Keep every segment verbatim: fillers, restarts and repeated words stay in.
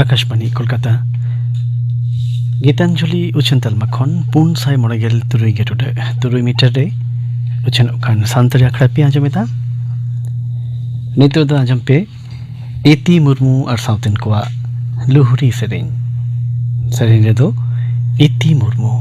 ᱟᱠᱟᱥᱵᱟᱱᱤ ᱠᱳᱞᱠᱟᱛᱟ᱾ ᱜᱤᱛᱟᱧᱡᱚᱞᱤ ᱩᱪᱷᱟᱹᱱ ᱛᱟᱞᱢᱟ ᱠᱷᱚᱱ ᱯᱩᱱ ᱥᱟᱭ ᱢᱚᱬᱮ ᱜᱮᱞ ᱛᱩᱨᱩᱭ ᱜᱮ ᱴᱩᱰᱟᱹᱜ ᱛᱩᱨᱩᱭ ᱢᱤᱴᱟᱨ ᱨᱮ ᱩᱪᱷᱟᱹᱱᱚᱜ ᱠᱟᱱ ᱥᱟᱱᱛᱟᱲᱤ ᱟᱠᱷᱲᱟ ᱯᱮ ᱟᱸᱡᱚᱢᱮᱫᱟ᱾ ᱱᱤᱛᱚᱜ ᱫᱚ ᱟᱸᱡᱚᱢ ᱯᱮ ᱤᱛᱤ ᱢᱩᱨᱢᱩ ᱟᱨ ᱥᱟᱶᱛᱮᱱ ᱠᱚᱣᱟᱜ ᱞᱩᱦᱨᱤ ᱥᱮᱨᱮᱧ᱾ ᱥᱮᱨᱮᱧ ᱨᱮᱫᱚ ᱤᱛᱤ ᱢᱩᱨᱢᱩ᱾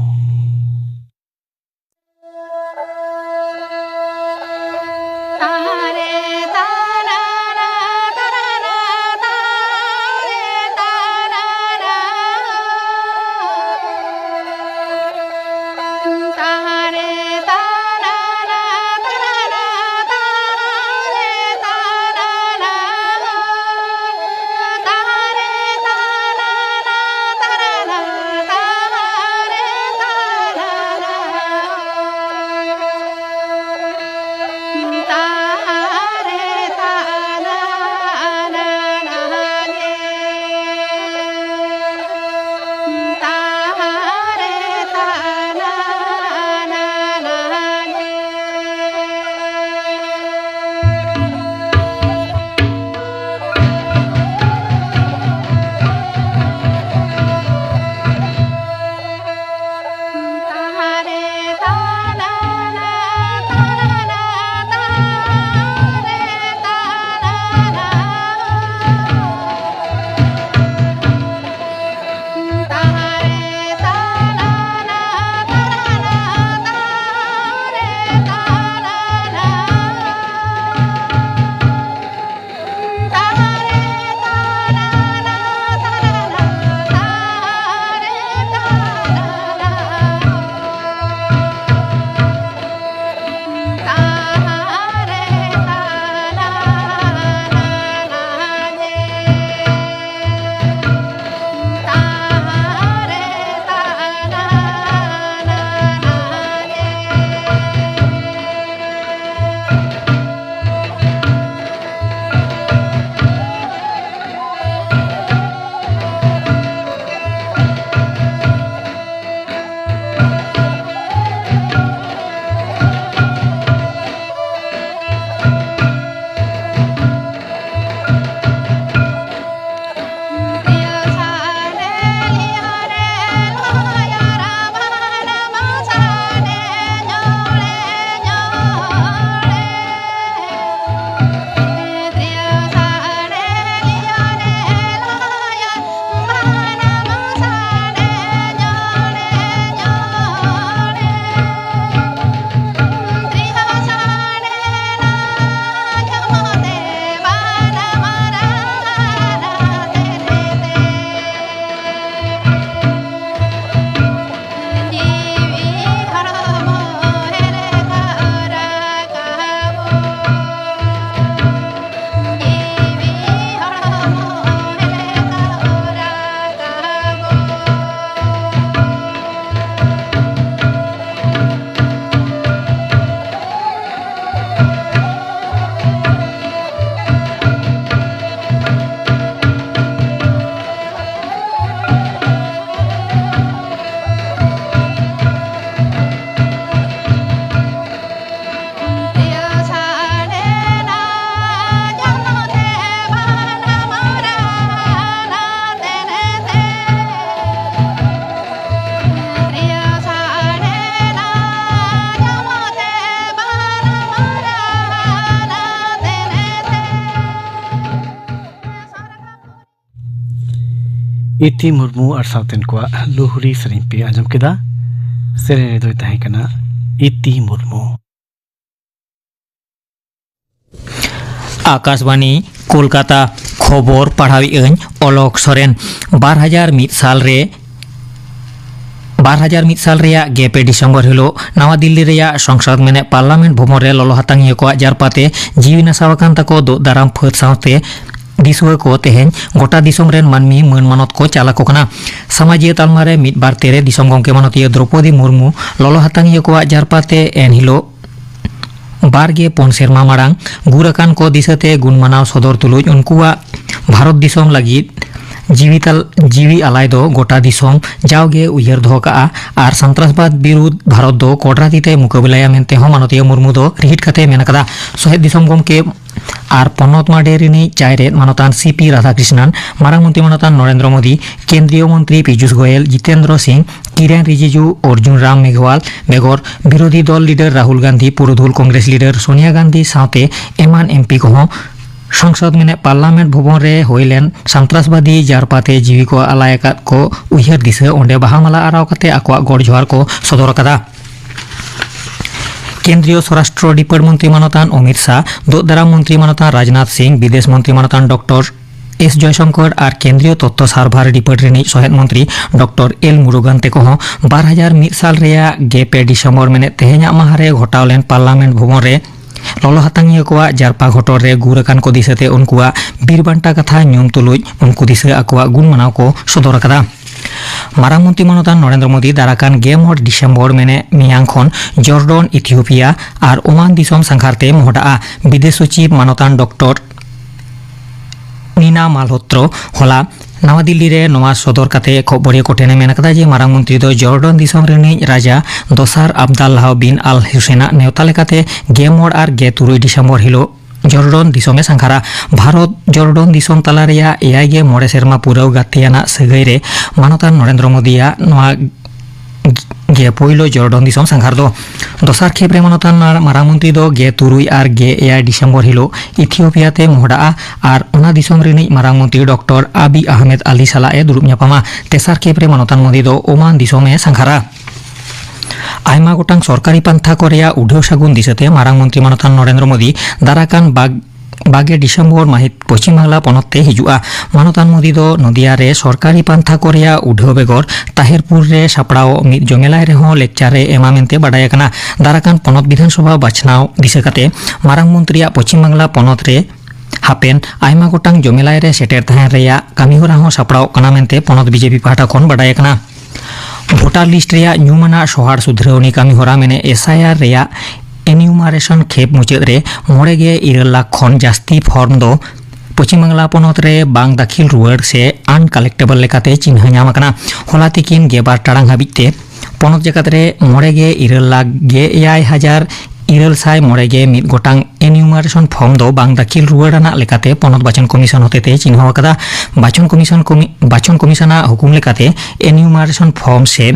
ᱤᱛᱤ ᱢᱩᱨᱢᱩ ᱟᱨ ᱥᱟᱶᱛᱮᱱ ᱠᱚᱣᱟᱜ ᱞᱩᱦᱲᱤ ᱥᱮᱨᱮᱧ ᱯᱮ ᱟᱸᱡᱚᱢ ᱠᱮᱫᱟ᱾ ᱥᱮᱨᱮᱧ ᱨᱮᱫᱚᱭ ᱛᱟᱦᱮᱸ ᱠᱟᱱᱟ ᱤᱛᱤ ᱢᱩᱨᱢᱩ᱾ ᱟᱠᱟᱥᱵᱟᱬᱤ ᱠᱳᱞᱠᱟᱛᱟ, ᱠᱷᱚᱵᱚᱨ ᱯᱟᱲᱦᱟᱣᱮᱫ ᱟᱹᱧ ᱚᱞᱚᱠ ᱥᱚᱨᱮᱱ᱾ ᱵᱟᱨ ᱦᱟᱡᱟᱨ ᱢᱤᱫ ᱥᱟᱞ ᱨᱮ ᱵᱟᱨ ᱦᱟᱡᱟᱨ ᱢᱤᱫ ᱥᱟᱞ ᱨᱮᱭᱟᱜ ᱜᱮᱞ ᱯᱮ ᱰᱤᱥᱮᱢᱵᱚᱨ ᱦᱤᱞᱳᱜ ᱱᱟᱣᱟ ᱫᱤᱞᱞᱤ ᱨᱮᱭᱟᱜ ᱥᱚᱝᱥᱚᱫ ᱢᱮᱱᱮᱫ ᱯᱟᱨᱞᱟᱢᱮᱱᱴ ᱵᱷᱚᱵᱚᱱ ᱨᱮ ᱞᱚᱞᱚ ᱦᱟᱛᱟᱝᱤᱭᱟᱹ ᱠᱚᱣᱟᱜ ᱡᱟᱨᱯᱟ ᱛᱮ ᱡᱤᱣᱤ ᱱᱟᱥᱟᱣ ᱟᱠᱟᱱ ᱛᱟᱠᱚ ᱫᱳᱜ ᱫᱟᱨᱟᱢ ᱯᱷᱟᱹᱫ ᱥᱟᱶᱛᱮ ᱫᱤᱥᱩᱣᱟᱹ ᱠᱚ ᱛᱮᱦᱮᱧ ᱜᱚᱴᱟ ᱫᱤᱥᱚᱢ ᱨᱮᱱ ᱢᱟᱹᱱᱢᱤ ᱢᱟᱹᱱ ᱢᱟᱱᱚᱛ ᱠᱚ ᱪᱟᱞ ᱟᱠᱚ ᱠᱟᱱᱟ᱾ ᱥᱟᱢᱟᱡᱤᱭᱟᱹ ᱛᱟᱞᱢᱟ ᱨᱮ ᱢᱤᱫ ᱵᱟᱨ ᱛᱮᱨᱮ ᱫᱤᱥᱚᱢ ᱜᱚᱢᱠᱮ ᱢᱟᱱᱚᱛᱤᱭᱟᱹ ᱫᱨᱚᱯᱚᱫᱤ ᱢᱩᱨᱢᱩ ᱞᱚᱞᱚ ᱦᱟᱛᱟᱝᱤᱭᱟᱹ ᱠᱚᱣᱟᱜ ᱡᱟᱨᱯᱟ ᱛᱮ ᱮᱱ ᱦᱤᱞᱳᱜ ᱵᱟᱨ ᱜᱮ ᱯᱩᱱ ᱥᱮᱨᱢᱟ ᱢᱟᱲᱟᱝ ᱜᱩᱨ ᱟᱠᱟᱱ ᱠᱚ ᱫᱤᱥᱟᱹᱛᱮ ᱜᱩᱱ ᱢᱟᱱᱟᱣ ᱥᱚᱫᱚᱨ ᱛᱩᱞᱩᱡ ᱩᱱᱠᱩᱣᱟᱜ ᱵᱷᱟᱨᱚᱛ ᱫᱤᱥᱚᱢ ᱞᱟᱹᱜᱤᱫ ᱡᱤᱣᱤ ᱛᱟᱞ-, ᱡᱤᱣᱤ ᱟᱞᱟᱭ ᱫᱚ ᱜᱚᱴᱟ ᱫᱤᱥᱚᱢ ᱡᱟᱣᱜᱮ ᱩᱭᱦᱟᱹᱨ ᱫᱚᱦᱚ ᱠᱟᱜᱼᱟ ᱟᱨ ᱥᱟᱱᱛᱨᱟᱥᱵᱟᱫ ᱵᱤᱨᱩᱫᱷ ᱵᱷᱟᱨᱚᱛ ᱫᱚ ᱠᱚᱰᱨᱟ ᱛᱤ ᱛᱮ ᱢᱩᱠᱟᱹᱵᱮᱞᱟᱭᱟ ᱢᱮᱱᱛᱮ ᱦᱚᱸ ᱢᱟᱱᱚᱛᱤᱭᱟᱹ ᱢᱩᱨᱢᱩ ᱫᱚ ᱨᱤᱦᱤᱴ ᱠᱟᱛᱮ ᱢᱮᱱ ᱟᱠᱟᱫᱟ᱾ ᱥᱚᱦᱮᱫ ᱫᱤᱥᱚᱢ ᱜᱚᱢᱠᱮ ᱟᱨ ᱯᱚᱱᱚᱛ ᱢᱟᱰᱮ ᱨᱤᱱᱤᱡ ᱪᱟᱭᱨᱮᱫ ᱢᱟᱱᱚᱛᱟᱱ ᱥᱤ ᱯᱤ ᱨᱟᱫᱷᱟᱠᱨᱤᱥᱱᱟᱱ, ᱢᱟᱨᱟᱝ ᱢᱚᱱᱛᱨᱤ ᱢᱟᱱᱚᱛᱟᱱ ᱱᱚᱨᱮᱱᱫᱨᱚ ᱢᱳᱫᱤ, ᱠᱮᱱᱫᱨᱤᱭᱚ ᱢᱚᱱᱛᱨᱤ ᱯᱤᱡᱩᱥ ᱜᱳᱭᱮᱞ, ᱡᱤᱛᱮᱱᱫᱨᱚ ᱥᱤᱝ, ᱠᱤᱨᱮᱱ ᱨᱤᱡᱤᱡᱩ, ᱚᱨᱡᱩᱱ ᱨᱟᱢ ᱢᱮᱜᱷᱣᱟᱞ ᱵᱮᱜᱚᱨ ᱵᱤᱨᱳᱫᱷᱤ ᱫᱚᱞ ᱞᱤᱰᱟᱨ ᱨᱟᱦᱩᱞ ᱜᱟᱱᱫᱷᱤ, ᱯᱩᱨᱩᱫᱷᱩᱞ ᱠᱚᱝᱜᱨᱮᱥ ᱞᱤᱰᱟᱨ ᱥᱳᱱᱤᱭᱟ ᱜᱟᱱᱫᱷᱤ ᱥᱟᱶᱛᱮ ᱮᱢᱟᱱ ᱮᱢ ᱯᱤ ᱠᱚᱦᱚᱸ ᱥᱚᱝᱥᱚᱫ ᱢᱮᱱᱮᱫ ᱯᱟᱨᱞᱟᱢᱮᱱᱴ ᱵᱷᱚᱵᱚᱱ ᱨᱮ ᱦᱩᱭ ᱞᱮᱱ ᱥᱟᱱᱛᱨᱟᱥᱵᱟᱫᱤ ᱡᱟᱨᱯᱟᱛᱮ ᱡᱤᱣᱤ ᱠᱚ ᱟᱞᱟᱭ ᱟᱠᱟᱫ ᱠᱚ ᱩᱭᱦᱟᱹᱨ ᱫᱤᱥᱟᱹ ᱚᱸᱰᱮ ᱵᱟᱦᱟ ᱢᱟᱞᱟ ᱟᱨᱟᱣ ᱠᱟᱛᱮ ᱟᱠᱚᱣᱟᱜ ᱜᱚᱰ ᱡᱚᱦᱟᱨ ᱠᱚ ᱥᱚᱫᱚᱨ ᱟᱠᱟᱫᱟ᱾ ᱠᱮᱱᱫᱨᱤᱭᱚ ᱥᱚᱨᱟᱥᱴᱨᱚ ᱰᱤᱯᱟᱨᱴ ᱢᱚᱱᱛᱨᱤ ᱢᱟᱱᱚᱛᱟᱱ ᱚᱢᱤᱛ ᱥᱟᱦ, ᱫᱳᱜ ᱫᱟᱨᱟᱢ ᱢᱚᱱᱛᱨᱤ ᱢᱟᱱᱚᱛᱟᱱ ᱨᱟᱡᱽᱱᱟᱛᱷ ᱥᱤᱝ, ᱵᱤᱫᱮᱥ ᱢᱚᱱᱛᱨᱤ ᱢᱟᱱᱚᱛᱟᱱ ᱰᱚᱠᱴᱚᱨ ᱮᱥ ᱡᱚᱭᱥᱚᱝᱠᱚᱨ ᱟᱨ ᱠᱮᱱᱫᱨᱤᱭᱚ ᱛᱚᱛᱛᱚ ᱥᱟᱨᱵᱷᱟᱨ ᱰᱤᱯᱟᱨᱴ ᱨᱤᱱᱤᱡ ᱥᱚᱦᱮᱫ ᱢᱚᱱᱛᱨᱤ ᱰᱚᱠᱴᱚᱨ ᱮᱞ ᱢᱩᱨᱩᱜᱟᱱ ᱛᱮᱠᱚ ᱦᱚᱸ ᱵᱟᱨ ᱦᱟᱡᱟᱨ ᱢᱤᱫ ᱥᱟᱞ ᱨᱮᱭᱟᱜ ᱜᱮᱞ ᱯᱮ ᱰᱤᱥᱮᱢᱵᱚᱨ ᱢᱮᱱᱮᱫ ᱛᱮᱦᱮᱧᱟᱜ ᱢᱟᱦᱟ ᱨᱮ ᱜᱷᱚᱴᱟᱣ ᱞᱮᱱ ᱯᱟᱨᱞᱟᱢᱮᱱᱴ ᱵᱷᱚᱵᱚᱱ ᱨᱮ ᱞᱚᱞᱚ ᱦᱟᱛᱟᱝᱤᱭᱟᱹ ᱠᱚᱣᱟᱜ ᱡᱟᱨᱯᱟ ᱜᱷᱚᱴᱚᱨ ᱨᱮ ᱜᱩᱨ ᱟᱠᱟᱱ ᱠᱚ ᱫᱤᱥᱟᱹᱛᱮ ᱩᱱᱠᱩᱣᱟᱜ ᱵᱤᱨ ᱵᱟᱱᱴᱟ ᱠᱟᱛᱷᱟ ᱧᱩᱢ ᱛᱩᱞᱩᱡ ᱩᱱᱠᱩ ᱫᱤᱥᱟᱹ ᱟᱠᱚᱣᱟᱜ ᱜᱩᱱ ᱢᱟᱱᱟᱣ ᱠᱚ ᱥᱚᱫᱚᱨ ᱟᱠᱟᱫᱟ᱾ ᱢᱟᱨᱟᱝ ᱢᱚᱱᱛᱨᱤ ᱢᱟᱱᱚᱛᱟᱱ ᱱᱚᱨᱮᱱᱫᱨᱚ ᱢᱳᱫᱤ ᱫᱟᱨᱟᱠᱟᱱ ᱜᱮᱞ ᱢᱚᱬᱮ ᱰᱤᱥᱮᱢᱵᱚᱨ ᱢᱮᱱᱮᱫ ᱢᱮᱭᱟᱝ ᱠᱷᱚᱱ ᱡᱚᱨᱰᱚᱱ, ᱤᱛᱷᱤᱭᱳᱯᱤᱭᱟ ᱟᱨ ᱳᱢᱟᱱ ᱫᱤᱥᱚᱢ ᱥᱟᱸᱜᱷᱟᱨ ᱛᱮ ᱢᱚᱦᱰᱟᱜᱼᱟ᱾ ᱵᱤᱫᱮᱥ ᱥᱚᱪᱤᱵᱽ ᱢᱟᱱᱚᱛᱟᱱ ᱰᱚᱠᱴᱚᱨ ᱱᱤᱱᱟ ᱢᱟᱞᱦᱳᱛᱨᱚ ᱦᱚᱞᱟ ᱱᱟᱣᱟ ᱫᱤᱞᱞᱤ ᱨᱮ ᱱᱚᱣᱟ ᱥᱚᱫᱚᱨ ᱠᱟᱛᱮ ᱠᱷᱚᱵᱚᱨᱤᱭᱟᱹ ᱠᱚ ᱴᱷᱮᱱᱮ ᱢᱮᱱ ᱟᱠᱟᱫᱟ ᱡᱮ ᱢᱟᱨᱟᱝ ᱢᱚᱱᱛᱨᱤ ᱫᱚ ᱡᱚᱨᱰᱚᱱ ᱫᱤᱥᱚᱢ ᱨᱤᱱᱤᱡ ᱨᱟᱡᱟ ᱫᱚᱥᱟᱨ ᱟᱵᱫᱟᱞᱞᱟᱦ ᱵᱤᱱ ᱟᱞ ᱦᱩᱥᱮᱱᱟᱜ ᱱᱮᱣᱛᱟ ᱞᱮᱠᱟᱛᱮ ᱜᱮᱞ ᱢᱚᱬᱮ ᱟᱨ ᱜᱮᱞ ᱛᱩᱨᱩᱭ ᱰᱤᱥᱮᱢᱵᱚᱨ ᱦᱤᱞᱳᱜ ᱡᱚᱨᱰᱚᱱ ᱫᱤᱥᱚᱢᱮ ᱥᱟᱸᱜᱷᱟᱨᱟ᱾ ᱵᱷᱟᱨᱚᱛ ᱡᱚᱨᱰᱚᱱ ᱫᱤᱥᱚᱢ ᱛᱟᱞᱟ ᱨᱮᱭᱟᱜ ᱮᱭᱟᱭ ᱜᱮᱞ ᱢᱚᱬᱮ ᱥᱮᱨᱢᱟ ᱯᱩᱨᱟᱹᱣ ᱜᱟᱛᱮᱭᱟᱱᱟᱜ ᱥᱟᱹᱜᱟᱹᱭ ᱨᱮ ᱢᱟᱱᱚᱛᱟᱱ ᱱᱚᱨᱮᱱᱫᱨᱚ ᱢᱳᱫᱤᱭᱟᱜ ᱱᱚᱣᱟ ᱜᱮ ᱯᱳᱭᱞᱳ ᱡᱚᱨᱰᱚᱱ ᱫᱤᱥᱚᱢ ᱥᱟᱸᱜᱷᱟᱨ ᱫᱚ᱾ ᱫᱚᱥᱟᱨ ᱠᱷᱮᱯ ᱨᱮ ᱢᱟᱱᱚᱛᱟᱱ ᱢᱟᱨᱟᱝ ᱢᱚᱱᱛᱨᱤ ᱫᱚ ᱜᱮᱞ ᱛᱩᱨᱩᱭ ᱟᱨ ᱜᱮᱞ ᱮᱭᱟᱭ ᱰᱤᱥᱮᱢᱵᱚᱨ ᱦᱤᱞᱳᱜ ᱤᱛᱷᱤᱭᱳᱯᱤᱭᱟ ᱛᱮ ᱢᱚᱦᱰᱟᱜᱼᱟ ᱟᱨ ᱚᱱᱟ ᱫᱤᱥᱚᱢ ᱨᱤᱱᱤᱡ ᱢᱟᱨᱟᱝ ᱢᱚᱱᱛᱨᱤ ᱰᱚᱠᱴᱚᱨ ᱟᱵᱤ ᱟᱦᱢᱮᱫ ᱟᱞᱤ ᱥᱟᱞᱟᱜ ᱮ ᱫᱩᱲᱩᱵ ᱧᱟᱯᱟᱢᱟ᱾ ᱛᱮᱥᱟᱨ ᱠᱷᱮᱯ ᱨᱮ ᱢᱟᱱᱚᱛᱟᱱ ᱢᱚᱱᱛᱨᱤ ᱫᱚ ᱳᱢᱟᱱ ᱫᱤᱥᱚᱢ ᱮ ᱥᱟᱸᱜᱷᱟᱨᱟ᱾ ᱟᱭᱢᱟ ᱜᱚᱴᱟᱝ ᱥᱚᱨᱠᱟᱨᱤ ᱯᱟᱱᱛᱷᱟ ᱠᱚ ᱨᱮᱭᱟᱜ ᱩᱰᱷᱟᱹᱣ ᱥᱟᱹᱜᱩᱱ ᱫᱤᱥᱟᱹᱛᱮ ᱢᱟᱨᱟᱝ ᱢᱚᱱᱛᱨᱤ ᱢᱟᱱᱚᱛᱟᱱ ᱱᱚᱨᱮᱱᱫᱨᱚ ᱢᱳᱫᱤ ᱫᱟᱨᱟᱠᱟᱱ ᱵᱟᱜᱽ ᱵᱟᱜᱮ ᱰᱤᱥᱮᱢᱵᱚᱨ ᱢᱟᱹᱦᱤᱛ ᱯᱚᱪᱷᱤᱢ ᱵᱟᱝᱞᱟ ᱯᱚᱱᱚᱛ ᱛᱮ ᱦᱤᱡᱩᱜᱼᱟ᱾ ᱢᱟᱱᱚᱛᱟᱱ ᱢᱳᱫᱤ ᱫᱚ ᱱᱚᱫᱤᱭᱟ ᱨᱮ ᱥᱚᱨᱠᱟᱨᱤ ᱯᱟᱱᱛᱷᱟ ᱠᱚ ᱨᱮᱭᱟᱜ ᱩᱰᱷᱟᱹᱣ ᱵᱮᱜᱚᱨ ᱛᱟᱦᱮᱨᱯᱩᱨ ᱨᱮ ᱥᱟᱯᱲᱟᱣ ᱢᱤᱫ ᱡᱚᱢᱮᱞᱟᱭ ᱨᱮᱦᱚᱸ ᱞᱮᱠᱪᱟᱨ ᱮ ᱮᱢᱟ ᱢᱮᱱᱛᱮ ᱵᱟᱰᱟᱭ ᱟᱠᱟᱱᱟ᱾ ᱫᱟᱨᱟᱠᱟᱱ ᱯᱚᱱᱚᱛ ᱵᱤᱫᱷᱟᱱ ᱥᱚᱵᱷᱟ ᱵᱟᱪᱷᱱᱟᱣ ᱫᱤᱥᱟᱹ ᱠᱟᱛᱮ ᱢᱟᱨᱟᱝ ᱢᱚᱱᱛᱨᱤᱭᱟᱜ ᱯᱚᱪᱷᱤᱢ ᱵᱟᱝᱞᱟ ᱯᱚᱱᱚᱛ ᱨᱮ ᱦᱟᱯᱮᱱ ᱟᱭᱢᱟ ᱜᱚᱴᱟᱝ ᱡᱚᱢᱮᱞᱟᱭ ᱨᱮ ᱥᱮᱴᱮᱨ ᱛᱟᱦᱮᱱ ᱨᱮᱭᱟᱜ ᱠᱟᱹᱢᱤᱦᱚᱨᱟ ᱦᱚᱸ ᱥᱟᱯᱲᱟᱣᱚᱜ ᱠᱟᱱᱟ ᱢᱮᱱᱛᱮ ᱯᱚᱱᱚᱛ ᱵᱤᱡᱮᱯᱤ ᱯᱟᱦᱴᱟ ᱠᱷᱚᱱ ᱵᱟᱰᱟᱭ ᱟᱠᱟᱱᱟ᱾ ᱵᱷᱳᱴᱟᱨ ᱞᱤᱥᱴ ᱨᱮᱭᱟᱜ ᱧᱩᱢᱟᱱᱟᱜ ᱥᱚᱦᱟᱨ ᱥᱩᱫᱷᱨᱟᱹᱣᱱᱤ ᱠᱟᱹᱢᱤᱦᱚᱨᱟ ᱢᱮᱱᱮ ᱮᱥ ᱟᱭ ᱟᱨ ᱨᱮᱭᱟᱜ ᱮᱱᱤᱭᱩᱢᱟᱨᱮᱥᱚᱱ ᱠᱷᱮᱯ ᱢᱩᱪᱟᱹᱫ ᱨᱮ ᱢᱚᱬᱮ ᱜᱮ ᱤᱨᱟᱹᱞ ᱞᱟᱠᱷ ᱠᱷᱚᱱ ᱡᱟᱹᱥᱛᱤ ᱯᱷᱚᱨᱢ ᱫᱚ ᱯᱚᱪᱷᱤᱢ ᱵᱟᱝᱞᱟ ᱯᱚᱱᱚᱛ ᱨᱮ ᱵᱟᱝ ᱫᱟᱹᱠᱷᱤᱞ ᱨᱩᱣᱟᱹᱲ ᱥᱮ ᱟᱱᱠᱟᱞᱮᱠᱴᱮᱵᱚᱞ ᱞᱮᱠᱟᱛᱮ ᱪᱤᱱᱦᱟᱹ ᱧᱟᱢ ᱟᱠᱟᱱᱟ᱾ ᱦᱚᱞᱟ ᱛᱤᱠᱤᱱ ᱜᱮᱞᱵᱟᱨ ᱴᱟᱲᱟᱝ ᱦᱟᱹᱵᱤᱡ ᱛᱮ ᱯᱚᱱᱚᱛ ᱡᱟᱠᱟᱛ ᱨᱮ ᱢᱚᱬᱮ ᱜᱮ ᱤᱨᱟᱹᱞ ᱞᱟᱠᱷ ᱜᱮ ᱮᱭᱟᱭ ᱦᱟᱡᱟᱨ ᱤᱨᱟᱹᱞ ᱥᱟᱭ ᱢᱚᱬᱮ ᱜᱮ ᱢᱤᱫ ᱜᱚᱴᱟᱝ ᱮᱱᱤᱭᱩᱢᱟᱨᱮᱥᱚᱱ ᱯᱷᱚᱨᱢ ᱫᱚ ᱵᱟᱝ ᱫᱟᱹᱠᱷᱤᱞ ᱨᱩᱣᱟᱹᱲ ᱟᱱᱟᱜ ᱞᱮᱠᱟᱛᱮ ᱯᱚᱱᱚᱛ ᱵᱟᱪᱚᱱ ᱠᱚᱢᱤᱥᱚᱱ ᱦᱚᱛᱮᱛᱮ ᱪᱤᱱᱦᱟᱹᱣ ᱟᱠᱟᱫᱟ᱾ ᱵᱟᱪᱚᱱ ᱠᱚᱢᱤᱥᱚᱱ ᱠᱚᱢᱤ-, ᱵᱟᱪᱚᱱ ᱠᱚᱢᱤᱥᱚᱱᱟᱜ ᱦᱩᱠᱩᱢ ᱞᱮᱠᱟᱛᱮ ᱮᱱᱤᱭᱩᱢᱟᱨᱮᱥᱚᱱ ᱯᱷᱚᱨᱢ ᱥᱮ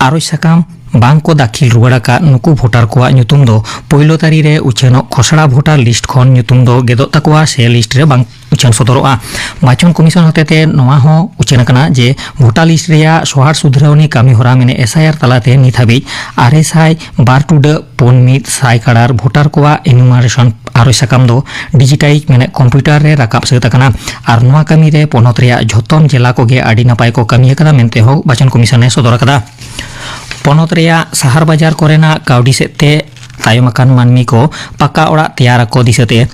ᱟᱨᱚᱡᱽ ᱥᱟᱠᱟᱢ ᱵᱟᱝ ᱠᱚ ᱫᱟᱹᱠᱷᱤᱞ ᱨᱩᱣᱟᱹᱲ ᱟᱠᱟᱫ ᱱᱩᱠᱩ ᱵᱷᱳᱴᱟᱨ ᱠᱚᱣᱟᱜ ᱧᱩᱛᱩᱢ ᱫᱚ ᱯᱳᱭᱞᱳ ᱛᱟᱹᱨᱤ ᱨᱮ ᱩᱪᱷᱟᱹᱱᱚᱜ ᱠᱷᱚᱥᱲᱟ ᱵᱷᱳᱴᱟᱨ ᱞᱤᱥᱴ ᱠᱷᱚᱱ ᱧᱩᱛᱩᱢ ᱫᱚ ᱜᱮᱫᱚᱜ ᱛᱟᱠᱚᱣᱟ ᱥᱮ ᱞᱤᱥᱴ ᱨᱮ ᱵᱟᱝ ᱩᱪᱷᱟᱹᱱ ᱥᱚᱫᱚᱨᱚᱜᱼᱟ᱾ ᱵᱟᱪᱚᱱ ᱠᱚᱢᱤᱥᱚᱱ ᱦᱚᱛᱮᱛᱮ ᱱᱚᱣᱟ ᱦᱚᱸ ᱩᱪᱷᱟᱹᱱ ᱟᱠᱟᱱᱟ ᱡᱮ ᱵᱷᱳᱴᱟᱨ ᱞᱤᱥᱴ ᱨᱮᱭᱟᱜ ᱥᱚᱦᱟᱨ ᱥᱩᱫᱷᱨᱟᱹᱣᱱᱤ ᱠᱟᱹᱢᱤ ᱦᱚᱨᱟ ᱢᱮᱱᱮ ᱮᱥ ᱟᱭ ᱟᱨ ᱛᱟᱞᱟᱛᱮ ᱱᱤᱛ ᱦᱟᱹᱵᱤᱡ ᱟᱨᱮ ᱥᱟᱭ ᱵᱟᱨ ᱴᱩᱰᱟᱹᱜ ᱯᱩᱱ ᱢᱤᱫ ᱥᱟᱭ ᱠᱟᱲᱟᱨ ᱵᱷᱳᱴᱟᱨ ᱠᱚᱣᱟᱜ ᱮᱱᱩᱢᱟᱨᱮᱥᱚᱱ ᱟᱨᱚᱡᱽ ᱥᱟᱠᱟᱢ ᱫᱚ ᱰᱤᱡᱤᱴᱟᱭᱤᱡᱽ ᱢᱮᱱᱮ ᱠᱚᱢᱯᱤᱭᱩᱴᱟᱨ ᱨᱮ ᱨᱟᱠᱟᱵ ᱥᱟᱹᱛ ᱟᱠᱟᱱᱟ᱾ ᱟᱨ ᱱᱚᱣᱟ ᱠᱟᱹᱢᱤ ᱨᱮ ᱯᱚᱱᱚᱛ ᱨᱮᱭᱟᱜ ᱡᱷᱚᱛᱚᱢ ᱡᱮᱞᱟ ᱠᱚᱜᱮ ᱟᱹᱰᱤ ᱱᱟᱯᱟᱭ ᱠᱚ ᱠᱟᱹᱢᱤ ᱟᱠᱟᱫᱟ ᱢᱮᱱᱛᱮ ᱦᱚᱸ ᱵᱟᱪᱚᱱ ᱠᱚᱢᱤᱥᱚᱱ ᱮ ᱥᱚᱫᱚᱨ ᱟᱠᱟᱫᱟ᱾ ᱯᱚᱱᱚᱛ ᱨᱮᱭᱟᱜ ᱥᱟᱦᱟᱨ ᱵᱟᱡᱟᱨ ᱠᱚᱨᱮᱱᱟᱜ ᱠᱟᱹᱣᱰᱤ ᱥᱮᱫ ᱛᱮ ᱛᱟᱭᱚᱢ ᱟᱠᱟᱱ ᱢᱟᱹᱱᱢᱤ ᱠᱚ ᱯᱟᱠᱟ ᱚᱲᱟᱜ ᱛᱮᱭᱟᱨ ᱟᱠᱚ ᱫᱤᱥᱟᱹᱛᱮ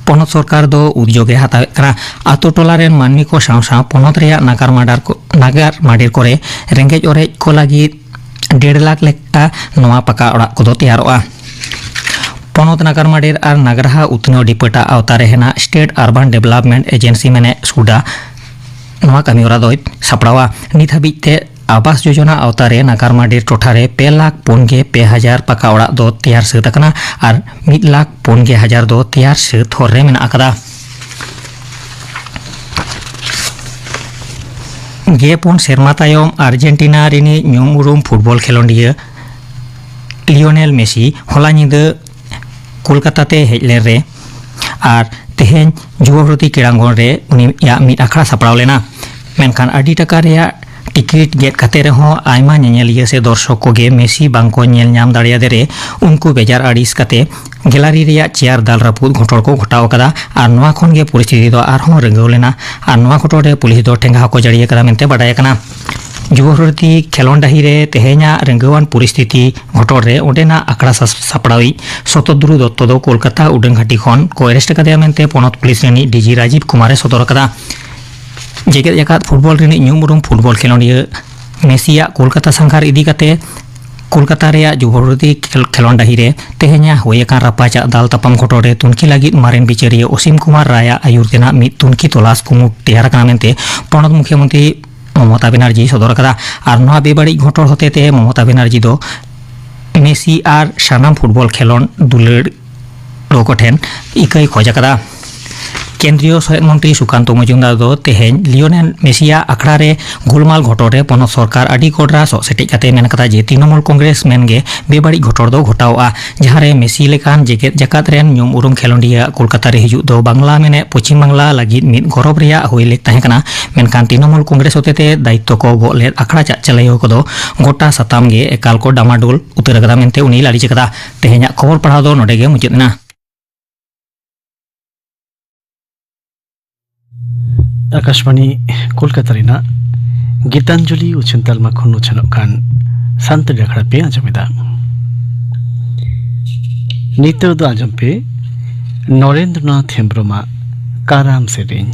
ᱯᱚᱱᱚᱛ ᱥᱚᱨᱠᱟᱨ ᱫᱚ ᱩᱫᱽᱡᱳᱜᱽ ᱮ ᱦᱟᱛᱟᱣᱮᱫ ᱠᱟᱱᱟ᱾ ᱟᱛᱳ ᱴᱚᱞᱟ ᱨᱮᱱ ᱢᱟᱹᱱᱢᱤ ᱠᱚ ᱥᱟᱶ ᱥᱟᱶ ᱯᱚᱱᱚᱛ ᱨᱮᱭᱟᱜ ᱱᱟᱜᱟᱨ ᱢᱟᱰᱟᱨ ᱠᱚ, ᱱᱟᱜᱟᱨ ᱢᱟᱰᱮᱨ ᱠᱚᱨᱮ ᱨᱮᱸᱜᱮᱡ ᱚᱨᱮᱡ ᱠᱚ ᱞᱟᱹᱜᱤᱫ ᱰᱮᱲ ᱞᱟᱠᱷ ᱞᱮᱠᱟ ᱱᱚᱣᱟ ᱯᱟᱠᱟ ᱚᱲᱟᱜ ᱠᱚᱫᱚ ᱛᱮᱭᱟᱨᱚᱜᱼᱟ᱾ ᱯᱚᱱᱚᱛ ᱱᱟᱜᱟᱨ ᱢᱟᱰᱮᱨ ᱟᱨ ᱱᱟᱜᱟᱨᱦᱟ ᱩᱛᱱᱟᱹᱣ ᱰᱤᱯᱟᱹᱴᱟᱜ ᱟᱣᱛᱟ ᱨᱮ ᱦᱮᱱᱟᱜ ᱥᱴᱮᱴ ᱟᱨᱵᱟᱱ ᱰᱮᱵᱷᱞᱚᱯᱢᱮᱱᱴ ᱮᱡᱮᱱᱥᱤ ᱢᱮᱱᱮ ᱥᱩᱰᱟ ᱱᱚᱣᱟ ᱠᱟᱹᱢᱤᱦᱚᱨᱟ ᱫᱚᱭ ᱥᱟᱯᱲᱟᱣᱟ᱾ ᱱᱤᱛ ᱦᱟᱹᱵᱤᱡ ᱛᱮ ᱟᱵᱟᱥ ᱡᱳᱡᱚᱱᱟ ᱟᱣᱛᱟ ᱨᱮ ᱱᱟᱜᱟᱨ ᱢᱟᱰᱮᱨ ᱴᱚᱴᱷᱟ ᱨᱮ ᱯᱮ ᱞᱟᱠᱷ ᱯᱩᱱ ᱜᱮ ᱯᱮ ᱦᱟᱡᱟᱨ ᱯᱟᱠᱟ ᱚᱲᱟᱜ ᱫᱚ ᱛᱮᱭᱟᱨ ᱥᱟᱹᱛ ᱟᱠᱟᱱᱟ ᱟᱨ ᱢᱤᱫ ᱞᱟᱠᱷ ᱯᱩᱱ ᱜᱮ ᱦᱟᱡᱟᱨ ᱫᱚ ᱛᱮᱭᱟᱨ ᱥᱟᱹᱛ ᱦᱚᱨ ᱨᱮ ᱢᱮᱱᱟᱜ ᱟᱠᱟᱫᱟ᱾ ᱜᱮᱞ ᱯᱩᱱ ᱥᱮᱨᱢᱟ ᱛᱟᱭᱚᱢ ᱟᱨᱡᱮᱱᱴᱤᱱᱟ ᱨᱤᱱᱤᱡ ᱧᱩᱢ ᱩᱨᱩᱢ ᱯᱷᱩᱴᱵᱚᱞ ᱠᱷᱮᱞᱳᱰᱤᱭᱟᱹ ᱞᱤᱭᱳᱱᱮᱞ ᱢᱮᱥᱤ ᱦᱚᱞᱟ ᱧᱤᱫᱟᱹ ᱠᱳᱞᱠᱟᱛᱟ ᱛᱮ ᱦᱮᱡ ᱞᱮᱱ ᱨᱮ ᱟᱨ ᱛᱮᱦᱮᱧ ᱡᱩᱵᱚ ᱵᱷᱟᱨᱚᱛᱤ ᱠᱨᱤᱲᱟᱝᱜᱚᱱ ᱨᱮ ᱩᱱᱤᱭᱟᱜ ᱢᱤᱫ ᱟᱠᱷᱲᱟ ᱥᱟᱯᱲᱟᱣ ᱞᱮᱱᱟ᱾ ᱢᱮᱱᱠᱷᱟᱱ ᱟᱹᱰᱤ ᱴᱟᱠᱟ ᱨᱮᱭᱟᱜ ᱴᱤᱠᱤᱴ ᱜᱮᱫ ᱠᱟᱛᱮ ᱨᱮᱦᱚᱸ ᱟᱭᱢᱟ ᱧᱮᱧᱮᱞᱤᱭᱟᱹ ᱥᱮ ᱫᱚᱨᱥᱚᱠ ᱠᱚᱜᱮ ᱢᱮᱥᱤ ᱵᱟᱝᱠᱚ ᱧᱮᱞ ᱧᱟᱢ ᱫᱟᱲᱮᱭᱟᱫᱮ ᱨᱮ ᱩᱱᱠᱩ ᱵᱮᱡᱟᱨ ᱟᱹᱲᱤᱥ ᱠᱟᱛᱮ ᱜᱮᱞᱟᱨᱤ ᱨᱮᱭᱟᱜ ᱪᱮᱭᱟᱨ ᱫᱟᱞ ᱨᱟᱹᱯᱩᱫ ᱜᱷᱚᱴᱚᱲ ᱠᱚ ᱜᱷᱚᱴᱟᱣ ᱟᱠᱟᱫᱟ ᱟᱨ ᱱᱚᱣᱟ ᱠᱷᱚᱱ ᱜᱮ ᱯᱚᱨᱤᱥᱛᱷᱤᱛᱤ ᱫᱚ ᱟᱨᱦᱚᱸ ᱨᱟᱹᱜᱟᱹᱣ ᱞᱮᱱᱟ ᱟᱨ ᱱᱚᱣᱟ ᱜᱷᱚᱴᱚᱲ ᱨᱮ ᱯᱩᱞᱤᱥ ᱫᱚ ᱴᱷᱮᱸᱜᱟ ᱦᱚᱸᱠᱚ ᱡᱟᱹᱲᱤ ᱟᱠᱟᱫᱟ ᱢᱮᱱᱛᱮ ᱵᱟᱰᱟᱭ ᱟᱠᱟᱱᱟ᱾ ᱡᱩᱵᱚ ᱵᱷᱟᱨᱚᱛᱤ ᱠᱷᱮᱞᱚᱱᱰ ᱰᱟᱹᱦᱤ ᱨᱮ ᱛᱮᱦᱮᱧᱟᱜ ᱨᱟᱹᱜᱟᱹᱣᱟᱱ ᱯᱚᱨᱤᱥᱛᱷᱤᱛᱤ ᱜᱷᱚᱴᱚᱲ ᱨᱮ ᱚᱸᱰᱮᱱᱟᱜ ᱟᱠᱷᱲᱟ ᱥᱟᱥ-, ᱥᱟᱯᱲᱟᱣᱤᱡ ᱥᱚᱛᱚᱫᱨᱩ ᱫᱚᱛᱛᱚ ᱫᱚ ᱠᱳᱞᱠᱟᱛᱟ ᱩᱰᱟᱹᱱ ᱜᱷᱟᱹᱴᱤ ᱠᱷᱚᱱ ᱠᱚ ᱮᱨᱮᱥᱴ ᱟᱠᱟᱫᱮᱭᱟ ᱢᱮᱱᱛᱮ ᱯᱚᱱᱚᱛ ᱯᱩᱞᱤᱥ ᱨᱤᱱᱤᱡ ᱰᱤᱡᱤ ᱨᱟᱡᱤᱵᱽ ᱠᱩᱢᱟᱨᱮ ᱥᱚᱫᱚᱨ ᱟᱠᱟᱫᱟ᱾ ᱡᱮᱜᱮᱛ ᱡᱟᱠᱟᱛ ᱯᱷᱩᱴᱵᱚᱞ ᱨᱤᱱᱤᱡ ᱧᱩᱢ ᱩᱨᱩᱢ ᱯᱷᱩᱴᱵᱚᱞ ᱠᱷᱮᱞᱳᱰᱤᱭᱟᱹ ᱢᱮᱥᱤᱭᱟᱜ ᱠᱳᱞᱠᱟᱛᱟ ᱥᱟᱸᱜᱷᱟᱨ ᱤᱫᱤ ᱠᱟᱛᱮ ᱠᱳᱞᱠᱟᱛᱟ ᱨᱮᱭᱟᱜ ᱡᱩᱵᱚ ᱵᱷᱟᱨᱚᱛᱤ ᱠᱷᱮᱞ-, ᱠᱷᱮᱞᱚᱱᱰ ᱰᱟᱹᱦᱤ ᱨᱮ ᱛᱮᱦᱮᱧᱟᱜ ᱦᱩᱭ ᱟᱠᱟᱱ ᱨᱟᱯᱟᱪᱟᱜ ᱫᱟᱞ ᱛᱟᱯᱟᱢ ᱜᱷᱚᱴᱚᱱ ᱨᱮ ᱛᱩᱱᱠᱷᱤ ᱞᱟᱹᱜᱤᱫ ᱢᱟᱨᱮᱱ ᱵᱤᱪᱟᱹᱨᱤᱭᱟᱹ ᱚᱥᱤᱢ ᱠᱩᱢᱟᱨ ᱨᱟᱭᱟᱜ ᱟᱹᱭᱩᱨ ᱛᱮᱱᱟᱜ ᱢᱤᱫ ᱛᱩᱱᱠᱷᱤ ᱛᱚᱞᱟᱥ ᱠᱩᱢᱩᱴ ᱛᱮᱭᱟᱨ ᱟᱠᱟᱱᱟ ᱢᱮᱱᱛᱮ ᱯᱚᱱᱚᱛ ᱢᱩᱠᱷᱭᱟᱹ ᱢᱚᱱᱛᱨᱤ ᱢᱚᱢᱚᱛᱟ ᱵᱮᱱᱟᱨᱡᱤ ᱥᱚᱫᱚᱨ ᱟᱠᱟᱫᱟ᱾ ᱟᱨ ᱱᱚᱣᱟ ᱵᱮᱵᱟᱹᱲᱤᱡ ᱜᱷᱚᱴᱚᱱ ᱦᱚᱛᱮᱛᱮ ᱢᱚᱢᱚᱛᱟ ᱵᱮᱱᱟᱨᱡᱤ ᱫᱚ ᱢᱮᱥᱤ ᱟᱨ ᱥᱟᱱᱟᱢ ᱯᱷᱩᱴᱵᱚᱞ ᱠᱷᱮᱞᱚᱱᱰ ᱫᱩᱞᱟᱹᱲ ᱠᱚ ᱴᱷᱮᱱ ᱤᱠᱟᱹᱭ ᱠᱷᱚᱡ ᱟᱠᱟᱫᱟ᱾ ᱠᱮᱱᱫᱨᱤᱭᱚ ᱥᱚᱦᱮᱫ ᱢᱚᱱᱛᱨᱤ ᱥᱩᱠᱟᱱᱛᱚ ᱢᱚᱡᱩᱢᱫᱟᱨ ᱫᱚ ᱛᱮᱦᱮᱧ ᱞᱤᱭᱳᱱᱮᱞ ᱢᱮᱥᱤᱭᱟᱜ ᱟᱠᱷᱲᱟ ᱨᱮ ᱜᱳᱞᱢᱟᱞ ᱜᱷᱚᱴᱚᱱ ᱨᱮ ᱯᱚᱱᱚᱛ ᱥᱚᱨᱠᱟᱨ ᱟᱹᱰᱤ ᱠᱚᱰᱨᱟ ᱥᱚᱜ ᱥᱮᱴᱮᱡ ᱠᱟᱛᱮ ᱢᱮᱱ ᱠᱟᱫᱟ ᱡᱮ ᱛᱨᱤᱱᱚᱢᱩᱞ ᱠᱚᱝᱜᱨᱮᱥ ᱢᱮᱱ ᱜᱮ ᱵᱮᱵᱟᱹᱲᱤᱡ ᱜᱷᱚᱴᱚᱱ ᱫᱚ ᱜᱷᱚᱴᱟᱣᱚᱜᱼᱟ, ᱡᱟᱦᱟᱸ ᱨᱮ ᱢᱮᱥᱤ ᱞᱮᱠᱟᱱ ᱡᱮᱜᱮᱛ ᱡᱟᱠᱟᱛ ᱨᱮᱱ ᱧᱩᱢ ᱩᱨᱩᱢ ᱠᱷᱮᱞᱳᱰᱤᱭᱟᱹ ᱠᱳᱞᱠᱟᱛᱟ ᱨᱮ ᱦᱤᱡᱩᱜ ᱫᱚ ᱵᱟᱝᱞᱟ ᱢᱮᱱᱮᱫ ᱯᱚᱪᱷᱤᱢ ᱵᱟᱝᱞᱟ ᱞᱟᱹᱜᱤᱫ ᱢᱤᱫ ᱜᱚᱨᱚᱵᱽ ᱨᱮᱭᱟᱜ ᱦᱩᱭ ᱞᱮᱠ ᱛᱟᱦᱮᱸ ᱠᱟᱱᱟ᱾ ᱢᱮᱱᱠᱷᱟᱱ ᱛᱨᱤᱱᱚᱢᱩᱞ ᱠᱚᱝᱜᱨᱮᱥ ᱦᱚᱛᱮᱛᱮ ᱫᱟᱭᱤᱛᱛᱚ ᱠᱚ ᱜᱚᱜ ᱞᱮᱫ ᱟᱠᱷᱲᱟ ᱪᱟᱪᱟᱞᱟᱣᱤᱭᱟᱹ ᱠᱚᱫᱚ ᱜᱚᱴᱟ ᱥᱟᱛᱟᱢ ᱜᱮ ᱮᱠᱟᱞ ᱠᱚ ᱰᱟᱢᱟᱰᱳᱞ ᱩᱛᱟᱹᱨ ᱟᱠᱟᱫᱟ ᱢᱮᱱᱛᱮ ᱩᱱᱤᱭ ᱞᱟᱹᱞᱤᱥ ᱟᱠᱟᱫᱟ᱾ ᱛᱮᱦᱮᱧᱟᱜ ᱠᱷᱚᱵᱚᱨ ᱯᱟᱲᱦᱟᱣ ᱫᱚ ᱱᱚᱰᱮ ᱜᱮ ᱢᱩᱪᱟᱹᱫ ᱮᱱᱟ᱾ ᱟᱠᱟᱥᱵᱟᱬᱤ ᱠᱳᱞᱠᱟᱛᱟ ᱨᱮᱱᱟᱜ ᱜᱤᱛᱟᱧᱡᱚᱞᱤ ᱩᱪᱷᱟᱹᱱ ᱛᱟᱞᱢᱟ ᱠᱷᱚᱱ ᱩᱪᱷᱟᱹᱱᱚᱜ ᱠᱟᱱ ᱥᱟᱱᱛᱟᱲᱤ ᱟᱠᱷᱲᱟ ᱯᱮ ᱟᱸᱡᱚᱢ ᱮᱫᱟ᱾ ᱱᱤᱛᱚᱜ ᱫᱚ ᱟᱸᱡᱚᱢ ᱯᱮ ᱱᱚᱨᱮᱱᱫᱨᱚᱱᱟᱛᱷ ᱦᱮᱢᱵᱽᱨᱚᱢᱟᱜ ᱠᱟᱨᱟᱢ ᱥᱮᱨᱮᱧ᱾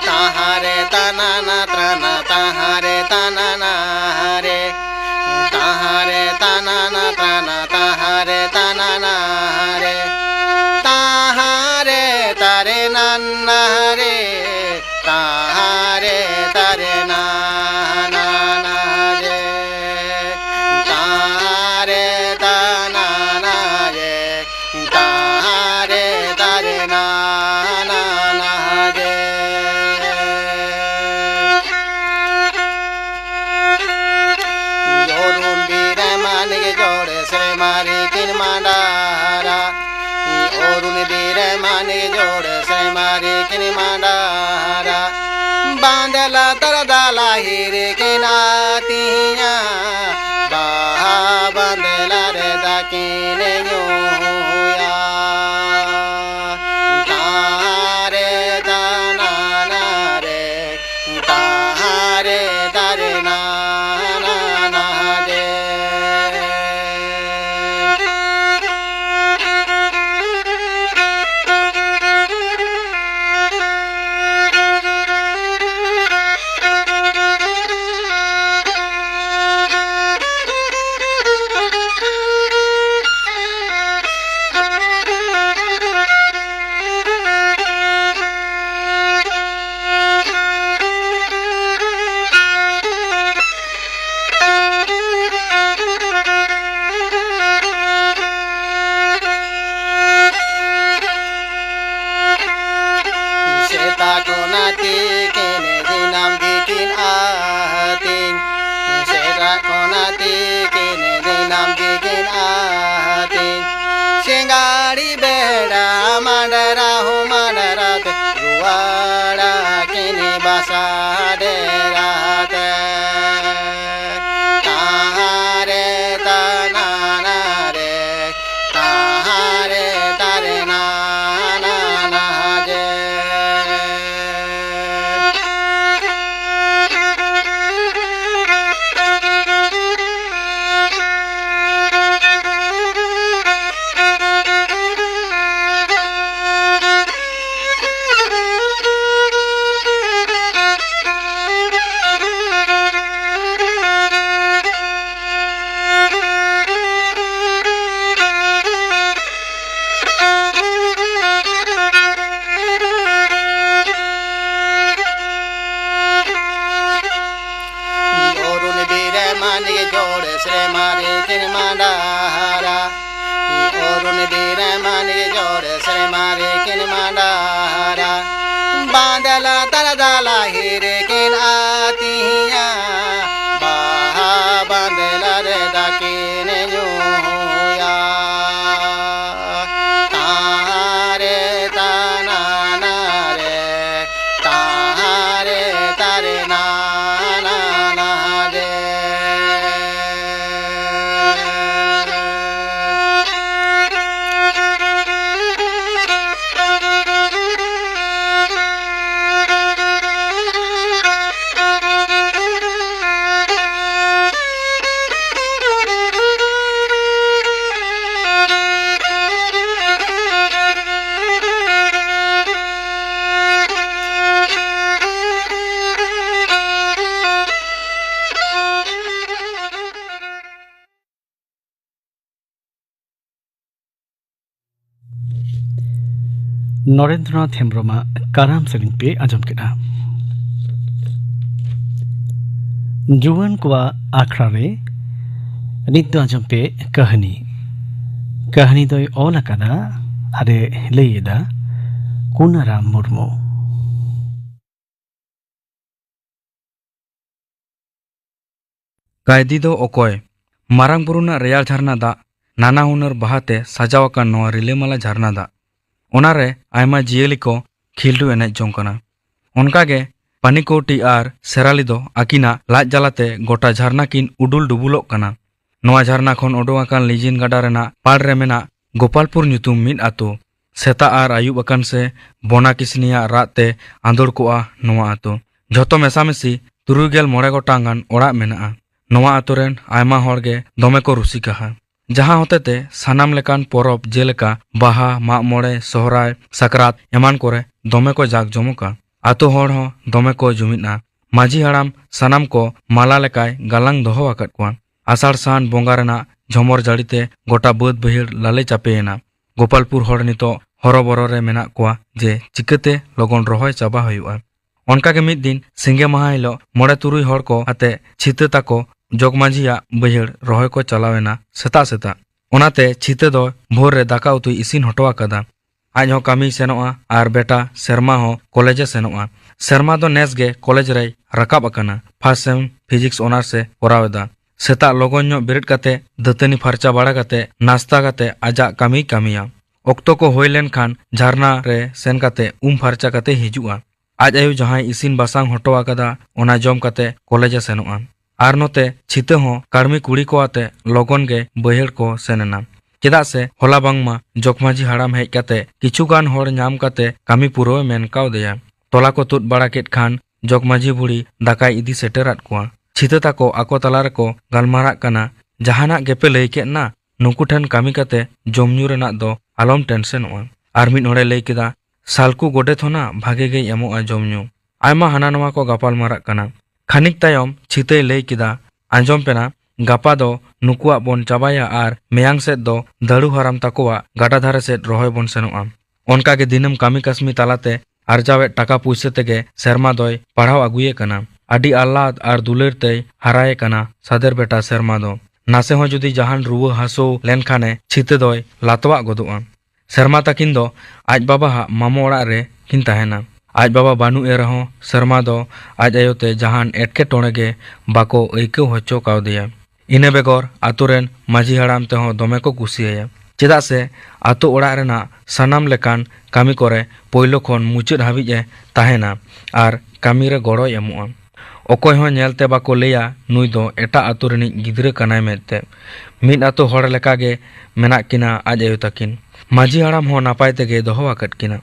ᱛᱟᱦᱟᱨᱮ ᱛᱟᱱᱟᱱᱟ ᱛᱨᱟᱱᱟ ᱛᱟᱦᱟᱨᱮ ᱛᱟᱱᱟᱱᱟ ᱦᱟᱨᱮ᱾ ᱛᱟᱦᱟᱨᱮ ᱛᱟᱱᱟᱱᱟ ᱛᱨᱟᱱᱟ ᱛᱟᱦᱟᱨᱮ ᱛᱟᱱᱟᱱᱟ ᱦᱟᱨᱮ᱾ ᱛᱟᱦᱟᱨᱮ ᱛᱟᱨᱮ ᱱᱟᱱᱱᱟ ᱦᱟᱨᱮ᱾ ᱛᱟᱦᱟᱨᱮ ᱛᱟᱨᱮ ᱱᱟᱱᱱᱟ ᱦᱟᱨᱮ᱾ ᱛᱟᱦᱟᱨᱮ ᱛᱟᱱᱟᱱᱟ ᱦᱟᱨᱮ᱾ ᱢᱟᱱᱤᱠ ᱡᱚᱲ ᱥᱨᱮ ᱢᱟᱨᱤ ᱠᱤᱱ ᱢᱟᱰᱟᱨᱟ᱾ ᱚᱨᱩᱱ ᱵᱤᱨ ᱢᱟᱱᱤᱠ ᱡᱚᱲ ᱥᱨᱮ ᱢᱟᱨᱤ ᱠᱤᱱ ᱢᱟᱰᱟᱨᱟ᱾ ᱵᱟᱸᱫᱮ ᱞᱟᱛᱟᱨ ᱫᱟᱞᱟ ᱦᱤᱨ ᱠᱤᱱ ᱟᱹᱛᱤᱧᱟ᱾ ᱵᱟᱦᱟ ᱵᱟᱸᱫᱮ ᱞᱟᱨᱮ ᱫᱟᱠᱤᱱ ᱧᱩᱭᱟ᱾ ᱛᱟᱨᱮ ᱛᱟᱱᱟᱱᱟ ᱨᱮ ᱛᱟᱦᱟᱨᱮ ᱫᱟᱨᱮ ᱱᱟ ᱱᱟ ᱱᱟ ᱡᱮ᱾ ᱥᱮᱛᱟ ᱠᱷᱚᱱᱟ ᱛᱤᱠᱤᱱ ᱫᱤᱱᱟᱹᱢ ᱜᱮᱠᱤᱱ ᱟᱹᱛᱤᱧ᱾ ᱥᱮᱛᱟ ᱠᱷᱚᱱᱟ ᱛᱤᱠᱤᱱ ᱫᱤᱱᱟᱹᱢ ᱜᱮᱠᱤᱱ ᱟᱹᱛᱤᱧ᱾ ᱥᱤᱸᱜᱟᱲᱤ ᱵᱮᱲᱟ ᱢᱟᱰᱨᱟ ᱦᱚᱸ ᱢᱟᱰᱨᱟ ᱛᱮ ᱨᱩᱣᱟᱹᱲᱟ ᱠᱤᱱ ᱵᱟᱥᱟ ᱰᱮᱨᱟ ᱛᱮ᱾ ᱛᱟᱦᱟᱨᱮ ᱛᱟᱱᱟᱱᱟ ᱨᱮ ᱛᱟᱦᱟᱨᱮ ᱛᱟᱨᱮ ᱱᱟ ᱱᱟ ᱱᱟ ᱡᱮ᱾ ᱚᱨᱩᱱ ᱵᱤᱨ ᱢᱟᱱᱤᱠ ᱡᱚᱲ ᱥᱨᱮ ᱢᱟᱨᱤ ᱠᱤᱱ ᱢᱟᱰᱟᱨᱟ᱾ ᱚᱨᱩᱱ ᱵᱤᱨ ᱢᱟᱱᱤᱠ ᱡᱚᱲ ᱥᱨᱮ ᱢᱟᱨᱤ ᱠᱤᱱ ᱢᱟᱰᱟᱨᱟ᱾ ᱵᱟᱸᱫᱮ ᱞᱟᱛᱟᱨ ᱫᱟᱞᱟ ᱦᱤᱨ ᱠᱤᱱ ᱟᱹᱛᱤᱧᱟ᱾ ᱵᱟᱦᱟ ᱵᱟᱸᱫᱮ ᱞᱟᱨᱮ ᱫᱟᱠᱤᱱ ᱱᱚᱨᱮᱱᱫᱨᱚᱱᱟᱛᱷ ᱦᱮᱢᱵᱽᱨᱚᱢᱟᱜ ᱠᱟᱨᱟᱢ ᱥᱮᱨᱮᱧ ᱯᱮ ᱟᱸᱡᱚᱢ ᱠᱮᱫᱟ᱾ ᱡᱩᱣᱟᱹᱱ ᱠᱚᱣᱟᱜ ᱟᱠᱷᱲᱟ ᱨᱮ ᱱᱤᱛ ᱫᱚ ᱟᱸᱡᱚᱢ ᱯᱮ ᱠᱟᱹᱦᱱᱤ᱾ ᱠᱟᱹᱦᱱᱤ ᱫᱚᱭ ᱚᱞ ᱟᱠᱟᱫᱟ ᱟᱨᱮ ᱞᱟᱹᱭ ᱮᱫᱟ ᱠᱩᱱᱟᱨᱟᱢ ᱢᱩᱨᱢᱩ᱾ ᱠᱟᱭᱫᱤ ᱫᱚ ᱚᱠᱚᱭ? ᱢᱟᱨᱟᱝ ᱵᱩᱨᱩ ᱨᱮᱱᱟᱜ ᱨᱮᱭᱟᱲ ᱡᱷᱟᱨᱱᱟ ᱫᱟᱜ, ᱱᱟᱱᱟ ᱦᱩᱱᱟᱹᱨ ᱵᱟᱦᱟ ᱛᱮ ᱥᱟᱡᱟᱣ ᱟᱠᱟᱱ ᱱᱚᱣᱟ ᱨᱤᱞᱟᱹᱢᱟᱞᱟ ᱡᱷᱟᱨᱱᱟ ᱫᱟᱜ᱾ ᱚᱱᱟ ᱨᱮ ᱟᱭᱢᱟ ᱡᱤᱭᱟᱹᱞᱤ ᱠᱚ ᱠᱷᱤᱞᱰᱩ ᱮᱱᱮᱡ ᱡᱚᱝ ᱠᱟᱱᱟ᱾ ᱚᱱᱠᱟ ᱜᱮ ᱯᱟᱱᱤᱠᱳᱴᱤ ᱟᱨ ᱥᱮᱨᱟᱞᱤ ᱫᱚ ᱟᱹᱠᱤᱱᱟᱜ ᱞᱟᱡ ᱡᱟᱞᱟ ᱛᱮ ᱜᱚᱴᱟ ᱡᱷᱟᱨᱱᱟ ᱠᱤᱱ ᱩᱰᱩᱞ ᱰᱩᱵᱩᱞᱚᱜ ᱠᱟᱱᱟ᱾ ᱱᱚᱣᱟ ᱡᱷᱟᱨᱱᱟ ᱠᱷᱚᱱ ᱩᱰᱩᱝ ᱟᱠᱟᱱ ᱞᱤᱡᱤᱱ ᱜᱟᱰᱟ ᱨᱮᱱᱟᱜ ᱯᱟᱲ ᱨᱮ ᱢᱮᱱᱟᱜ ᱜᱳᱯᱟᱞᱯᱩᱨ ᱧᱩᱛᱩᱢ ᱢᱤᱫ ᱟᱛᱳ᱾ ᱥᱮᱛᱟᱜ ᱟᱨ ᱟᱹᱭᱩᱵ ᱟᱠᱟᱱ ᱥᱮ ᱵᱚᱱᱟ ᱠᱤᱥᱱᱤᱭᱟᱜ ᱨᱟᱜ ᱛᱮ ᱟᱸᱫᱳᱲ ᱠᱚᱜᱼᱟ ᱱᱚᱣᱟ ᱟᱛᱳ᱾ ᱡᱷᱚᱛᱚ ᱢᱮᱥᱟᱢᱤᱥᱤ ᱛᱩᱨᱩᱭ ᱜᱮᱞ ᱢᱚᱬᱮ ᱜᱚᱴᱟᱝ ᱜᱟᱱ ᱚᱲᱟᱜ ᱢᱮᱱᱟᱜᱼᱟ᱾ ᱱᱚᱣᱟ ᱟᱛᱳ ᱨᱮᱱ ᱟᱭᱢᱟ ᱦᱚᱲ ᱜᱮ ᱫᱚᱢᱮ ᱠᱚ ᱨᱩᱥᱤᱠᱟᱦᱟ, ᱡᱟᱦᱟᱸ ᱦᱚᱛᱮᱛᱮ ᱥᱟᱱᱟᱢ ᱞᱮᱠᱟᱱ ᱯᱚᱨᱚᱵᱽ ᱡᱮᱞᱮᱠᱟ ᱵᱟᱦᱟ, ᱢᱟᱜ ᱢᱚᱬᱮ, ᱥᱚᱦᱨᱟᱭ, ᱥᱟᱠᱨᱟᱛ ᱮᱢᱟᱱ ᱠᱚᱨᱮ ᱫᱚᱢᱮ ᱠᱚ ᱡᱟᱠ ᱡᱚᱢᱚᱠᱟ᱾ ᱟᱛᱳ ᱦᱚᱲ ᱦᱚᱸ ᱫᱚᱢᱮ ᱠᱚ ᱡᱩᱢᱤᱫᱼᱟ᱾ ᱢᱟᱹᱡᱷᱤ ᱦᱟᱲᱟᱢ ᱥᱟᱱᱟᱢ ᱠᱚ ᱢᱟᱞᱟ ᱞᱮᱠᱟᱭ ᱜᱟᱞᱟᱝ ᱫᱚᱦᱚ ᱟᱠᱟᱫ ᱠᱚᱣᱟ᱾ ᱟᱥᱟᱲ ᱥᱟᱱ ᱵᱚᱸᱜᱟ ᱨᱮᱱᱟᱜ ᱡᱷᱚᱢᱚᱨ ᱡᱟᱹᱲᱤ ᱛᱮ ᱜᱚᱴᱟ ᱵᱟᱹᱫᱽ ᱵᱟᱹᱭᱦᱟᱹᱲ ᱞᱟᱞᱮ ᱪᱟᱯᱮᱭᱮᱱᱟ᱾ ᱜᱳᱯᱟᱞᱯᱩᱨ ᱦᱚᱲ ᱱᱤᱛᱚᱜ ᱦᱚᱨᱚᱵᱚᱨᱚ ᱨᱮ ᱢᱮᱱᱟᱜ ᱠᱚᱣᱟ ᱡᱮ ᱪᱤᱠᱟᱹᱛᱮ ᱞᱚᱜᱚᱱ ᱨᱚᱦᱚᱭ ᱪᱟᱵᱟ ᱦᱩᱭᱩᱜᱼᱟ᱾ ᱚᱱᱠᱟ ᱜᱮ ᱢᱤᱫ ᱫᱤᱱ ᱥᱤᱸᱜᱮ ᱢᱟᱦᱟ ᱦᱤᱞᱳᱜ ᱢᱚᱬᱮ ᱛᱩᱨᱩᱭ ᱦᱚᱲ ᱠᱚ ᱟᱛᱮ ᱪᱷᱤᱛᱟᱹ ᱛᱟᱠᱚ ᱡᱚᱜᱽ ᱢᱟᱹᱡᱷᱤᱭᱟᱜ ᱵᱟᱹᱭᱦᱟᱹᱲ ᱨᱚᱦᱚᱭ ᱠᱚ ᱪᱟᱞᱟᱣ ᱮᱱᱟ ᱥᱮᱛᱟᱜ ᱥᱮᱛᱟᱜ᱾ ᱚᱱᱟᱛᱮ ᱪᱷᱤᱛᱟᱹ ᱫᱚ ᱵᱷᱳᱨ ᱨᱮ ᱫᱟᱠᱟ ᱩᱛᱩᱭ ᱤᱥᱤᱱ ᱦᱚᱴᱚ ᱟᱠᱟᱫᱟ᱾ ᱟᱡ ᱦᱚᱸ ᱠᱟᱹᱢᱤᱭ ᱥᱮᱱᱚᱜᱼᱟ ᱟᱨ ᱵᱮᱴᱟ ᱥᱮᱨᱢᱟ ᱦᱚᱸ ᱠᱚᱞᱮᱡᱽ ᱮ ᱥᱮᱱᱚᱜᱼᱟ᱾ ᱥᱮᱨᱢᱟ ᱫᱚ ᱱᱮᱥ ᱜᱮ ᱠᱚᱞᱮᱡᱽ ᱨᱮᱭ ᱨᱟᱠᱟᱵ ᱟᱠᱟᱱᱟ᱾ ᱯᱷᱟᱥᱴ ᱥᱮᱢ ᱯᱷᱤᱡᱤᱠᱥ ᱚᱱᱟᱨᱥ ᱮ ᱠᱚᱨᱟᱣ ᱮᱫᱟ᱾ ᱥᱮᱛᱟᱜ ᱞᱚᱜᱚᱱ ᱧᱚᱜ ᱵᱮᱨᱮᱫ ᱠᱟᱛᱮ ᱫᱟᱹᱛᱟᱹᱱᱤ ᱯᱷᱟᱨᱪᱟ ᱵᱟᱲᱟ ᱠᱟᱛᱮ ᱱᱟᱥᱛᱟ ᱠᱟᱛᱮ ᱟᱡᱟᱜ ᱠᱟᱹᱢᱤᱭ ᱠᱟᱹᱢᱤᱭᱟ᱾ ᱚᱠᱛᱚ ᱠᱚ ᱦᱩᱭ ᱞᱮᱱᱠᱷᱟᱱ ᱡᱷᱟᱨᱱᱟ ᱨᱮ ᱥᱮᱱ ᱠᱟᱛᱮ ᱩᱢ ᱯᱷᱟᱨᱪᱟ ᱠᱟᱛᱮ ᱦᱤᱡᱩᱜᱼᱟ᱾ ᱟᱡ ᱟᱭᱳ ᱡᱟᱦᱟᱸᱭ ᱤᱥᱤᱱ ᱵᱟᱥᱟᱝ ᱦᱚᱴᱚ ᱟᱠᱟᱫᱟ, ᱚᱱᱟ ᱡᱚᱢ ᱠᱟᱛᱮ ᱠᱚᱞᱮᱡᱽ ᱮ ᱥᱮᱱᱚᱜᱼᱟ᱾ ᱟᱨ ᱱᱚᱛᱮ ᱪᱷᱤᱛᱟᱹ ᱦᱚᱸ ᱠᱟᱹᱲᱢᱤ ᱠᱩᱲᱤ ᱠᱚ ᱟᱛᱮ ᱞᱚᱜᱚᱱ ᱜᱮ ᱵᱟᱹᱭᱦᱟᱹᱲ ᱠᱚ ᱥᱮᱱ ᱮᱱᱟ᱾ ᱪᱮᱫᱟᱜ ᱥᱮ ᱦᱚᱞᱟ ᱵᱟᱝᱢᱟ ᱡᱚᱜᱽᱢᱟᱹᱡᱷᱤ ᱦᱟᱲᱟᱢ ᱦᱮᱡ ᱠᱟᱛᱮ ᱠᱤᱪᱷᱩ ᱜᱟᱱ ᱦᱚᱲ ᱧᱟᱢ ᱠᱟᱛᱮ ᱠᱟᱹᱢᱤ ᱯᱩᱨᱟᱹᱣ ᱮ ᱢᱮᱱ ᱠᱟᱣᱫᱮᱭᱟ᱾ ᱛᱚᱞᱟ ᱠᱚ ᱛᱩᱫ ᱵᱟᱲᱟ ᱠᱮᱫ ᱠᱷᱟᱱ ᱡᱚᱜᱽᱢᱟᱹᱡᱷᱤ ᱵᱩᱲᱦᱤ ᱫᱟᱠᱟᱭ ᱤᱫᱤ ᱥᱮᱴᱮᱨᱟᱫ ᱠᱚᱣᱟ᱾ ᱪᱷᱤᱛᱟᱹ ᱛᱟᱠᱚ ᱟᱠᱚ ᱛᱟᱞᱟ ᱨᱮᱠᱚ ᱜᱟᱞᱢᱟᱨᱟᱜ ᱠᱟᱱᱟ, "ᱡᱟᱦᱟᱱᱟᱜ ᱜᱮᱯᱮ ᱞᱟᱹᱭ ᱠᱮᱫ ᱱᱟ, ᱱᱩᱠᱩ ᱴᱷᱮᱱ ᱠᱟᱹᱢᱤ ᱠᱟᱛᱮ ᱡᱚᱢ ᱧᱩ ᱨᱮᱱᱟᱜ ᱫᱚ ᱟᱞᱚᱢ ᱴᱮᱱᱥᱮᱱᱚᱜᱼᱟ᱾" ᱟᱨ ᱢᱤᱫ ᱦᱚᱲᱮ ᱞᱟᱹᱭ ᱠᱮᱫᱟ, "ᱥᱟᱞᱠᱩ ᱜᱚᱰᱮᱛ ᱦᱚᱸ ᱱᱟ ᱵᱷᱟᱜᱮ ᱜᱮᱭ ᱮᱢᱚᱜᱼᱟ ᱡᱚᱢ ᱧᱩ᱾" ᱟᱭᱢᱟ ᱦᱟᱱᱟ ᱱᱚᱣᱟ ᱠᱚ ᱜᱟᱯᱟᱞ ᱢᱟᱨᱟᱜ ᱠᱟᱱᱟ᱾ ᱠᱷᱟᱹᱱᱤᱠ ᱛᱟᱭᱚᱢ ᱪᱷᱤᱛᱟᱹᱭ ᱞᱟᱹᱭ ᱠᱮᱫᱟ, "ᱟᱸᱡᱚᱢ ᱯᱮ ᱱᱟ, ᱜᱟᱯᱟ ᱫᱚ ᱱᱩᱠᱩᱣᱟᱜ ᱵᱚᱱ ᱪᱟᱵᱟᱭᱟ ᱟᱨ ᱢᱮᱭᱟᱝ ᱥᱮᱫ ᱫᱚ ᱫᱟᱹᱲᱩ ᱦᱟᱨᱟᱢ ᱛᱟᱠᱚᱣᱟᱜ ᱜᱟᱰᱟ ᱫᱷᱟᱨᱮ ᱥᱮᱫ ᱨᱚᱦᱚᱭ ᱵᱚᱱ ᱥᱮᱱᱚᱜᱼᱟ᱾ ᱚᱱᱠᱟ ᱜᱮ ᱫᱤᱱᱟᱹᱢ ᱠᱟᱹᱢᱤ ᱠᱟᱹᱥᱢᱤ ᱛᱟᱞᱟᱛᱮ ᱟᱨᱡᱟᱣᱮᱫ ᱴᱟᱠᱟ ᱯᱩᱭᱥᱟᱹ ᱛᱮᱜᱮ ᱥᱮᱨᱢᱟ ᱫᱚᱭ ᱯᱟᱲᱦᱟᱣ ᱟᱹᱜᱩᱭᱮ ᱠᱟᱱᱟ᱾ ᱟᱹᱰᱤ ᱟᱦᱞᱟᱫ ᱟᱨ ᱫᱩᱞᱟᱹᱲ ᱛᱮᱭ ᱦᱟᱨᱟᱭᱮ ᱠᱟᱱᱟ ᱥᱟᱫᱮᱨ ᱵᱮᱴᱟ ᱥᱮᱨᱢᱟ ᱫᱚ᱾ ᱱᱟᱥᱮ ᱦᱚᱸ ᱡᱩᱫᱤ ᱡᱟᱦᱟᱱ ᱨᱩᱣᱟᱹ ᱦᱟᱹᱥᱩ ᱞᱮᱱᱠᱷᱟᱱᱮ ᱪᱷᱤᱛᱟᱹ ᱫᱚᱭ ᱞᱟᱛᱣᱟᱜ ᱜᱚᱫᱚᱜᱼᱟ᱾ ᱥᱮᱨᱢᱟ ᱛᱟᱹᱠᱤᱱ ᱫᱚ ᱟᱡ ᱵᱟᱵᱟᱦᱟᱜ ᱢᱟᱢᱚ ᱚᱲᱟᱜ ᱨᱮ ᱠᱤᱱ ᱛᱟᱦᱮᱱᱟ᱾ ᱟᱡ ᱵᱟᱵᱟ ᱵᱟᱹᱱᱩᱜ ᱮ ᱨᱮᱦᱚᱸ ᱥᱮᱨᱢᱟ ᱫᱚ ᱟᱡ ᱟᱭᱳ ᱛᱮ ᱡᱟᱦᱟᱱ ᱮᱴᱠᱮᱴᱚᱬᱮ ᱜᱮ ᱵᱟᱠᱚ ᱟᱹᱭᱠᱟᱹᱣ ᱦᱚᱪᱚ ᱠᱟᱣᱫᱮᱭᱟ᱾ ᱤᱱᱟᱹ ᱵᱮᱜᱚᱨ ᱟᱛᱳ ᱨᱮᱱ ᱢᱟᱹᱡᱷᱤ ᱦᱟᱲᱟᱢ ᱛᱮᱦᱚᱸ ᱫᱚᱢᱮ ᱠᱚ ᱠᱩᱥᱤᱭᱟᱭᱟ, ᱪᱮᱫᱟᱜ ᱥᱮ ᱟᱛᱳ ᱚᱲᱟᱜ ᱨᱮᱱᱟᱜ ᱥᱟᱱᱟᱢ ᱞᱮᱠᱟᱱ ᱠᱟᱹᱢᱤ ᱠᱚᱨᱮ ᱯᱳᱭᱞᱳ ᱠᱷᱚᱱ ᱢᱩᱪᱟᱹᱫ ᱦᱟᱹᱵᱤᱡ ᱮ ᱛᱟᱦᱮᱱᱟ ᱟᱨ ᱠᱟᱹᱢᱤ ᱨᱮ ᱜᱚᱲᱚᱭ ᱮᱢᱚᱜᱼᱟ᱾ ᱚᱠᱚᱭ ᱦᱚᱸ ᱧᱮᱞᱛᱮ ᱵᱟᱠᱚ ᱞᱟᱹᱭᱟ ᱱᱩᱭ ᱫᱚ ᱮᱴᱟᱜ ᱟᱛᱳ ᱨᱤᱱᱤᱡ ᱜᱤᱫᱽᱨᱟᱹ ᱠᱟᱱᱟᱭ ᱢᱮᱱᱛᱮ᱾ ᱢᱤᱫ ᱟᱛᱳ ᱦᱚᱲ ᱞᱮᱠᱟᱜᱮ ᱢᱮᱱᱟᱜ ᱠᱤᱱᱟ ᱟᱡ ᱟᱭᱳ ᱛᱟᱹᱠᱤᱱ᱾ ᱢᱟᱹᱡᱷᱤ ᱦᱟᱲᱟᱢ ᱦᱚᱸ ᱱᱟᱯᱟᱭ ᱛᱮᱜᱮ ᱫᱚᱦᱚ ᱟᱠᱟᱫ ᱠᱤᱱᱟ᱾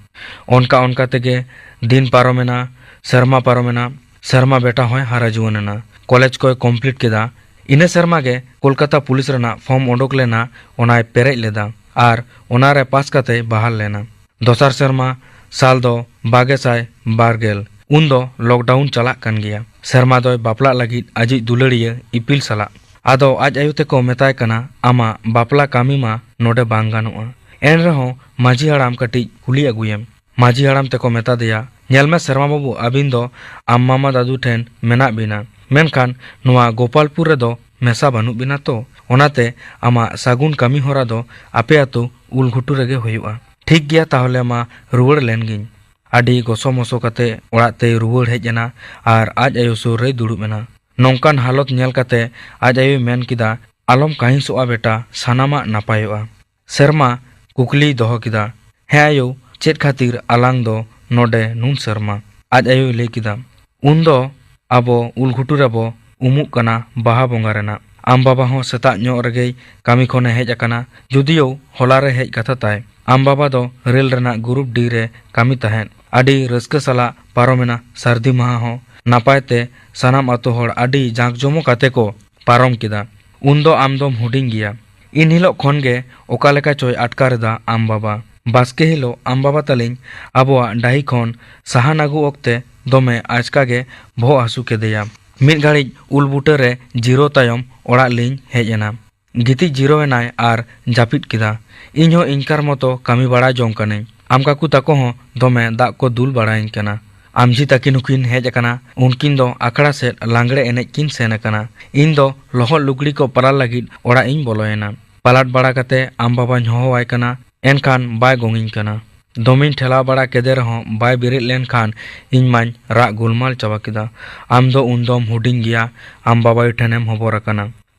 ᱚᱱᱠᱟ ᱚᱱᱠᱟ ᱛᱮᱜᱮ ᱫᱤᱱ ᱯᱟᱨᱚᱢᱮᱱᱟ, ᱥᱮᱨᱢᱟ ᱯᱟᱨᱚᱢᱮᱱᱟ, ᱥᱮᱨᱢᱟ ᱵᱮᱴᱟ ᱦᱚᱸᱭ ᱦᱟᱨᱟ ᱡᱩᱣᱟᱹᱱ ᱮᱱᱟ᱾ ᱠᱚᱞᱮᱡᱽ ᱠᱚᱭ ᱠᱚᱢᱯᱞᱤᱴ ᱠᱮᱫᱟ᱾ ᱤᱱᱟᱹ ᱥᱮᱨᱢᱟ ᱜᱮ ᱠᱳᱞᱠᱟᱛᱟ ᱯᱩᱞᱤᱥ ᱨᱮᱱᱟᱜ ᱯᱷᱚᱨᱢ ᱳᱰᱳᱠ ᱞᱮᱱᱟ, ᱚᱱᱟᱭ ᱯᱮᱨᱮᱡ ᱞᱮᱫᱟ ᱟᱨ ᱚᱱᱟᱨᱮ ᱯᱟᱥ ᱠᱟᱛᱮᱭ ᱵᱟᱦᱟᱞ ᱞᱮᱱᱟ᱾ ᱫᱚᱥᱟᱨ ᱥᱮᱨᱢᱟ ᱥᱟᱞ ᱫᱚ ᱵᱟᱜᱮ ᱥᱟᱭ ᱵᱟᱨ ᱜᱮᱞ᱾ ᱩᱱ ᱫᱚ ᱞᱚᱠᱰᱟᱣᱩᱱ ᱪᱟᱞᱟᱜ ᱠᱟᱱ ᱜᱮᱭᱟ᱾ ᱥᱮᱨᱢᱟ ᱫᱚᱭ ᱵᱟᱯᱞᱟᱜ ᱞᱟᱹᱜᱤᱫ ᱟᱡᱤᱡ ᱫᱩᱞᱟᱹᱲᱤᱭᱟᱹ ᱤᱯᱤᱞ ᱥᱟᱞᱟᱜ᱾ ᱟᱫᱚ ᱟᱡ ᱟᱭᱳ ᱛᱮᱠᱚ ᱢᱮᱛᱟᱭ ᱠᱟᱱᱟ, "ᱟᱢᱟᱜ ᱵᱟᱯᱞᱟ ᱠᱟᱹᱢᱤ ᱢᱟ ᱱᱚᱰᱮ ᱵᱟᱝ ᱜᱟᱱᱚᱜᱼᱟ᱾ ᱮᱱ ᱨᱮᱦᱚᱸ ᱢᱟᱹᱡᱷᱤ ᱦᱟᱲᱟᱢ ᱠᱟᱹᱴᱤᱡ ᱠᱩᱞᱤ ᱟᱹᱜᱩᱭᱮᱢ᱾" ᱢᱟᱹᱡᱷᱤ ᱦᱟᱲᱟᱢ ᱛᱮᱠᱚ ᱢᱮᱛᱟ ᱫᱮᱭᱟ, "ᱧᱮᱞ ᱢᱮ ᱥᱮᱨᱢᱟ ᱵᱟᱹᱵᱩ, ᱟᱹᱵᱤᱱ ᱫᱚ ᱟᱢ ᱢᱟᱢᱟ ᱫᱟᱫᱩ ᱴᱷᱮᱱ ᱢᱮᱱᱟᱜ ᱵᱤᱱᱟ, ᱢᱮᱱᱠᱷᱟᱱ ᱱᱚᱣᱟ ᱜᱳᱯᱟᱞᱯᱩᱨ ᱨᱮᱫᱚ ᱢᱮᱥᱟ ᱵᱟᱹᱱᱩᱜ ᱵᱤᱱᱟ ᱛᱚ, ᱚᱱᱟᱛᱮ ᱟᱢᱟᱜ ᱥᱟᱹᱜᱩᱱ ᱠᱟᱹᱢᱤ ᱦᱚᱨᱟ ᱫᱚ ᱟᱯᱮ ᱟᱹᱛᱩ ᱩᱞᱜᱷᱩᱴᱩ ᱨᱮᱜᱮ ᱦᱩᱭᱩᱜᱼᱟ᱾" "ᱴᱷᱤᱠ ᱜᱮᱭᱟ, ᱛᱟᱦᱚᱞᱮ ᱢᱟ ᱨᱩᱣᱟᱹᱲ ᱞᱮᱱ ᱜᱤᱧ᱾" ᱟᱹᱰᱤ ᱜᱚᱥᱚ ᱢᱚᱥᱚ ᱠᱟᱛᱮ ᱚᱲᱟᱜ ᱛᱮᱭ ᱨᱩᱣᱟᱹᱲ ᱦᱮᱡ ᱮᱱᱟ ᱟᱨ ᱟᱡ ᱟᱭᱳ ᱥᱩᱨ ᱨᱮᱭ ᱫᱩᱲᱩᱵ ᱮᱱᱟ᱾ ᱱᱚᱝᱠᱟᱱ ᱦᱟᱞᱚᱛ ᱧᱮᱞ ᱠᱟᱛᱮ ᱟᱡ ᱟᱭᱳᱭ ᱢᱮᱱ ᱠᱮᱫᱟ, "ᱟᱞᱚᱢ ᱠᱟᱹᱦᱤᱥᱚᱜᱼᱟ ᱵᱮᱴᱟ, ᱥᱟᱱᱟᱢᱟᱜ ᱱᱟᱯᱟᱭᱚᱜᱼᱟ᱾" ᱥᱮᱨᱢᱟ ᱠᱩᱠᱞᱤᱭ ᱫᱚᱦᱚ ᱠᱮᱫᱟ, "ᱦᱮᱸ ᱟᱭᱳ, ᱪᱮᱫ ᱠᱷᱟᱹᱛᱤᱨ ᱟᱞᱟᱝ ᱫᱚ ᱱᱚᱰᱮ ᱱᱩᱱ ᱥᱮᱨᱢᱟ?" ᱟᱡ ᱟᱭᱳᱭ ᱞᱟᱹᱭ ᱠᱮᱫᱟ, "ᱩᱱᱫᱚ ᱟᱵᱚ ᱩᱞᱜᱷᱩᱴᱩ ᱨᱮᱵᱚ ᱩᱢᱩᱜ ᱠᱟᱱᱟ ᱵᱟᱦᱟ ᱵᱚᱸᱜᱟ ᱨᱮᱱᱟᱜ᱾ ᱟᱢ ᱵᱟᱵᱟ ᱦᱚᱸ ᱥᱮᱛᱟᱜ ᱧᱚᱜ ᱨᱮᱜᱮᱭ ᱠᱟᱹᱢᱤ ᱠᱷᱚᱱᱮ ᱦᱮᱡ ᱟᱠᱟᱱᱟ, ᱡᱩᱫᱤᱭᱳ ᱦᱚᱞᱟ ᱨᱮ ᱦᱮᱡ ᱠᱟᱛᱷᱟ ᱛᱟᱭ᱾ ᱟᱢ ᱵᱟᱵᱟ ᱫᱚ ᱨᱮᱞ ᱨᱮᱱᱟᱜ ᱜᱨᱩᱯ ᱰᱤ ᱨᱮ ᱠᱟᱹᱢᱤ ᱛᱟᱦᱮᱸᱫ᱾ ᱟᱹᱰᱤ ᱨᱟᱹᱥᱠᱟᱹ ᱥᱟᱞᱟᱜ ᱯᱟᱨᱚᱢᱮᱱᱟ ᱥᱟᱹᱨᱫᱤ ᱢᱟᱦᱟ ᱦᱚᱸ ᱱᱟᱯᱟᱭ ᱛᱮ, ᱥᱟᱱᱟᱢ ᱟᱛᱳ ᱦᱚᱲ ᱟᱹᱰᱤ ᱡᱟᱸᱠ ᱡᱚᱢᱚᱠ ᱟᱛᱮ ᱠᱚ ᱯᱟᱨᱚᱢ ᱠᱮᱫᱟ᱾ ᱩᱱᱫᱚ ᱟᱢ ᱫᱚᱢ ᱦᱩᱰᱤᱧ ᱜᱮᱭᱟ᱾ ᱤᱱ ᱦᱤᱞᱳᱜ ᱠᱷᱚᱱ ᱜᱮ ᱚᱠᱟ ᱞᱮᱠᱟ ᱪᱚᱭ ᱟᱴᱠᱟᱨ ᱮᱫᱟ ᱟᱢ ᱵᱟᱵᱟ᱾ ᱵᱟᱥᱠᱮ ᱦᱤᱞᱳᱜ ᱟᱢ ᱵᱟᱵᱟ ᱛᱟᱹᱞᱤᱧ ᱟᱵᱚᱣᱟᱜ ᱰᱟᱹᱦᱤ ᱠᱷᱚᱱ ᱥᱟᱦᱟᱱ ᱟᱹᱜᱩ ᱚᱠᱛᱮ ᱫᱚᱢᱮ ᱟᱪᱠᱟ ᱜᱮ ᱵᱚᱦᱚᱜ ᱦᱟᱹᱥᱩ ᱠᱮᱫᱮᱭᱟ᱾ ᱢᱤᱫ ᱜᱷᱟᱹᱲᱤᱡ ᱩᱞ ᱵᱩᱴᱟᱹ ᱨᱮ ᱡᱤᱨᱟᱹᱣ ᱛᱟᱭᱚᱢ ᱚᱲᱟᱜ ᱞᱤᱧ ᱦᱮᱡ ᱮᱱᱟ᱾ ᱜᱤᱛᱤᱡ ᱡᱤᱨᱟᱹᱣ ᱮᱱᱟᱭ ᱟᱨ ᱡᱟᱹᱯᱤᱫ ᱠᱮᱫᱟ᱾ ᱤᱧ ᱦᱚᱸ ᱤᱱᱠᱟᱨ ᱢᱚᱛᱚ ᱠᱟᱹᱢᱤ ᱵᱟᱲᱟ ᱡᱚᱝ ᱠᱟᱹᱱᱟᱹᱧ᱾ ᱟᱢ ᱠᱟᱠᱩ ᱛᱟᱠᱚ ᱦᱚᱸ ᱫᱚᱢᱮ ᱫᱟᱜ ᱠᱚ ᱫᱩᱞ ᱵᱟᱲᱟᱭᱟᱹᱧ ᱠᱟᱱᱟ᱾ ᱟᱢᱡᱷᱤ ᱛᱟᱹᱠᱤᱱ ᱦᱚᱸᱠᱤᱱ ᱦᱮᱡ ᱟᱠᱟᱱᱟ᱾ ᱩᱱᱠᱤᱱ ᱫᱚ ᱟᱠᱷᱲᱟ ᱥᱮᱫ ᱞᱟᱜᱽᱲᱮ ᱮᱱᱮᱡ ᱠᱤᱱ ᱥᱮᱱ ᱟᱠᱟᱱᱟ᱾ ᱤᱧ ᱫᱚ ᱞᱚᱦᱚᱫ ᱞᱩᱜᱽᱲᱤ ᱠᱚ ᱯᱟᱞᱟᱣ ᱞᱟᱹᱜᱤᱫ ᱚᱲᱟᱜ ᱤᱧ ᱵᱚᱞᱚᱭᱮᱱᱟ᱾ ᱯᱟᱞᱟᱴ ᱵᱟᱲᱟ ᱠᱟᱛᱮ ᱟᱢ ᱵᱟᱵᱟᱧ ᱦᱚᱦᱚᱣᱟᱭ ᱠᱟᱱᱟ, ᱮᱱᱠᱷᱟᱱ ᱵᱟᱭ ᱜᱚᱝᱤᱧ ᱠᱟᱱᱟ᱾ ᱫᱚᱢᱮᱧ ᱴᱷᱮᱞᱟᱣ ᱵᱟᱲᱟ ᱠᱮᱫᱮ ᱨᱮᱦᱚᱸ ᱵᱟᱭ ᱵᱮᱨᱮᱫ ᱞᱮᱱᱠᱷᱟᱱ ᱤᱧ ᱢᱟᱧ ᱨᱟᱜ ᱜᱩᱞᱢᱟᱞ ᱪᱟᱵᱟ ᱠᱮᱫᱟ᱾ ᱟᱢ ᱫᱚ ᱩᱱᱫᱚᱢ ᱦᱩᱰᱤᱧ ᱜᱮᱭᱟ, ᱟᱢ ᱵᱟᱵᱟᱭᱩ ᱴᱷᱮᱱᱮᱢ ᱦᱚᱵᱚᱨ ᱟᱠᱟᱱᱟ᱾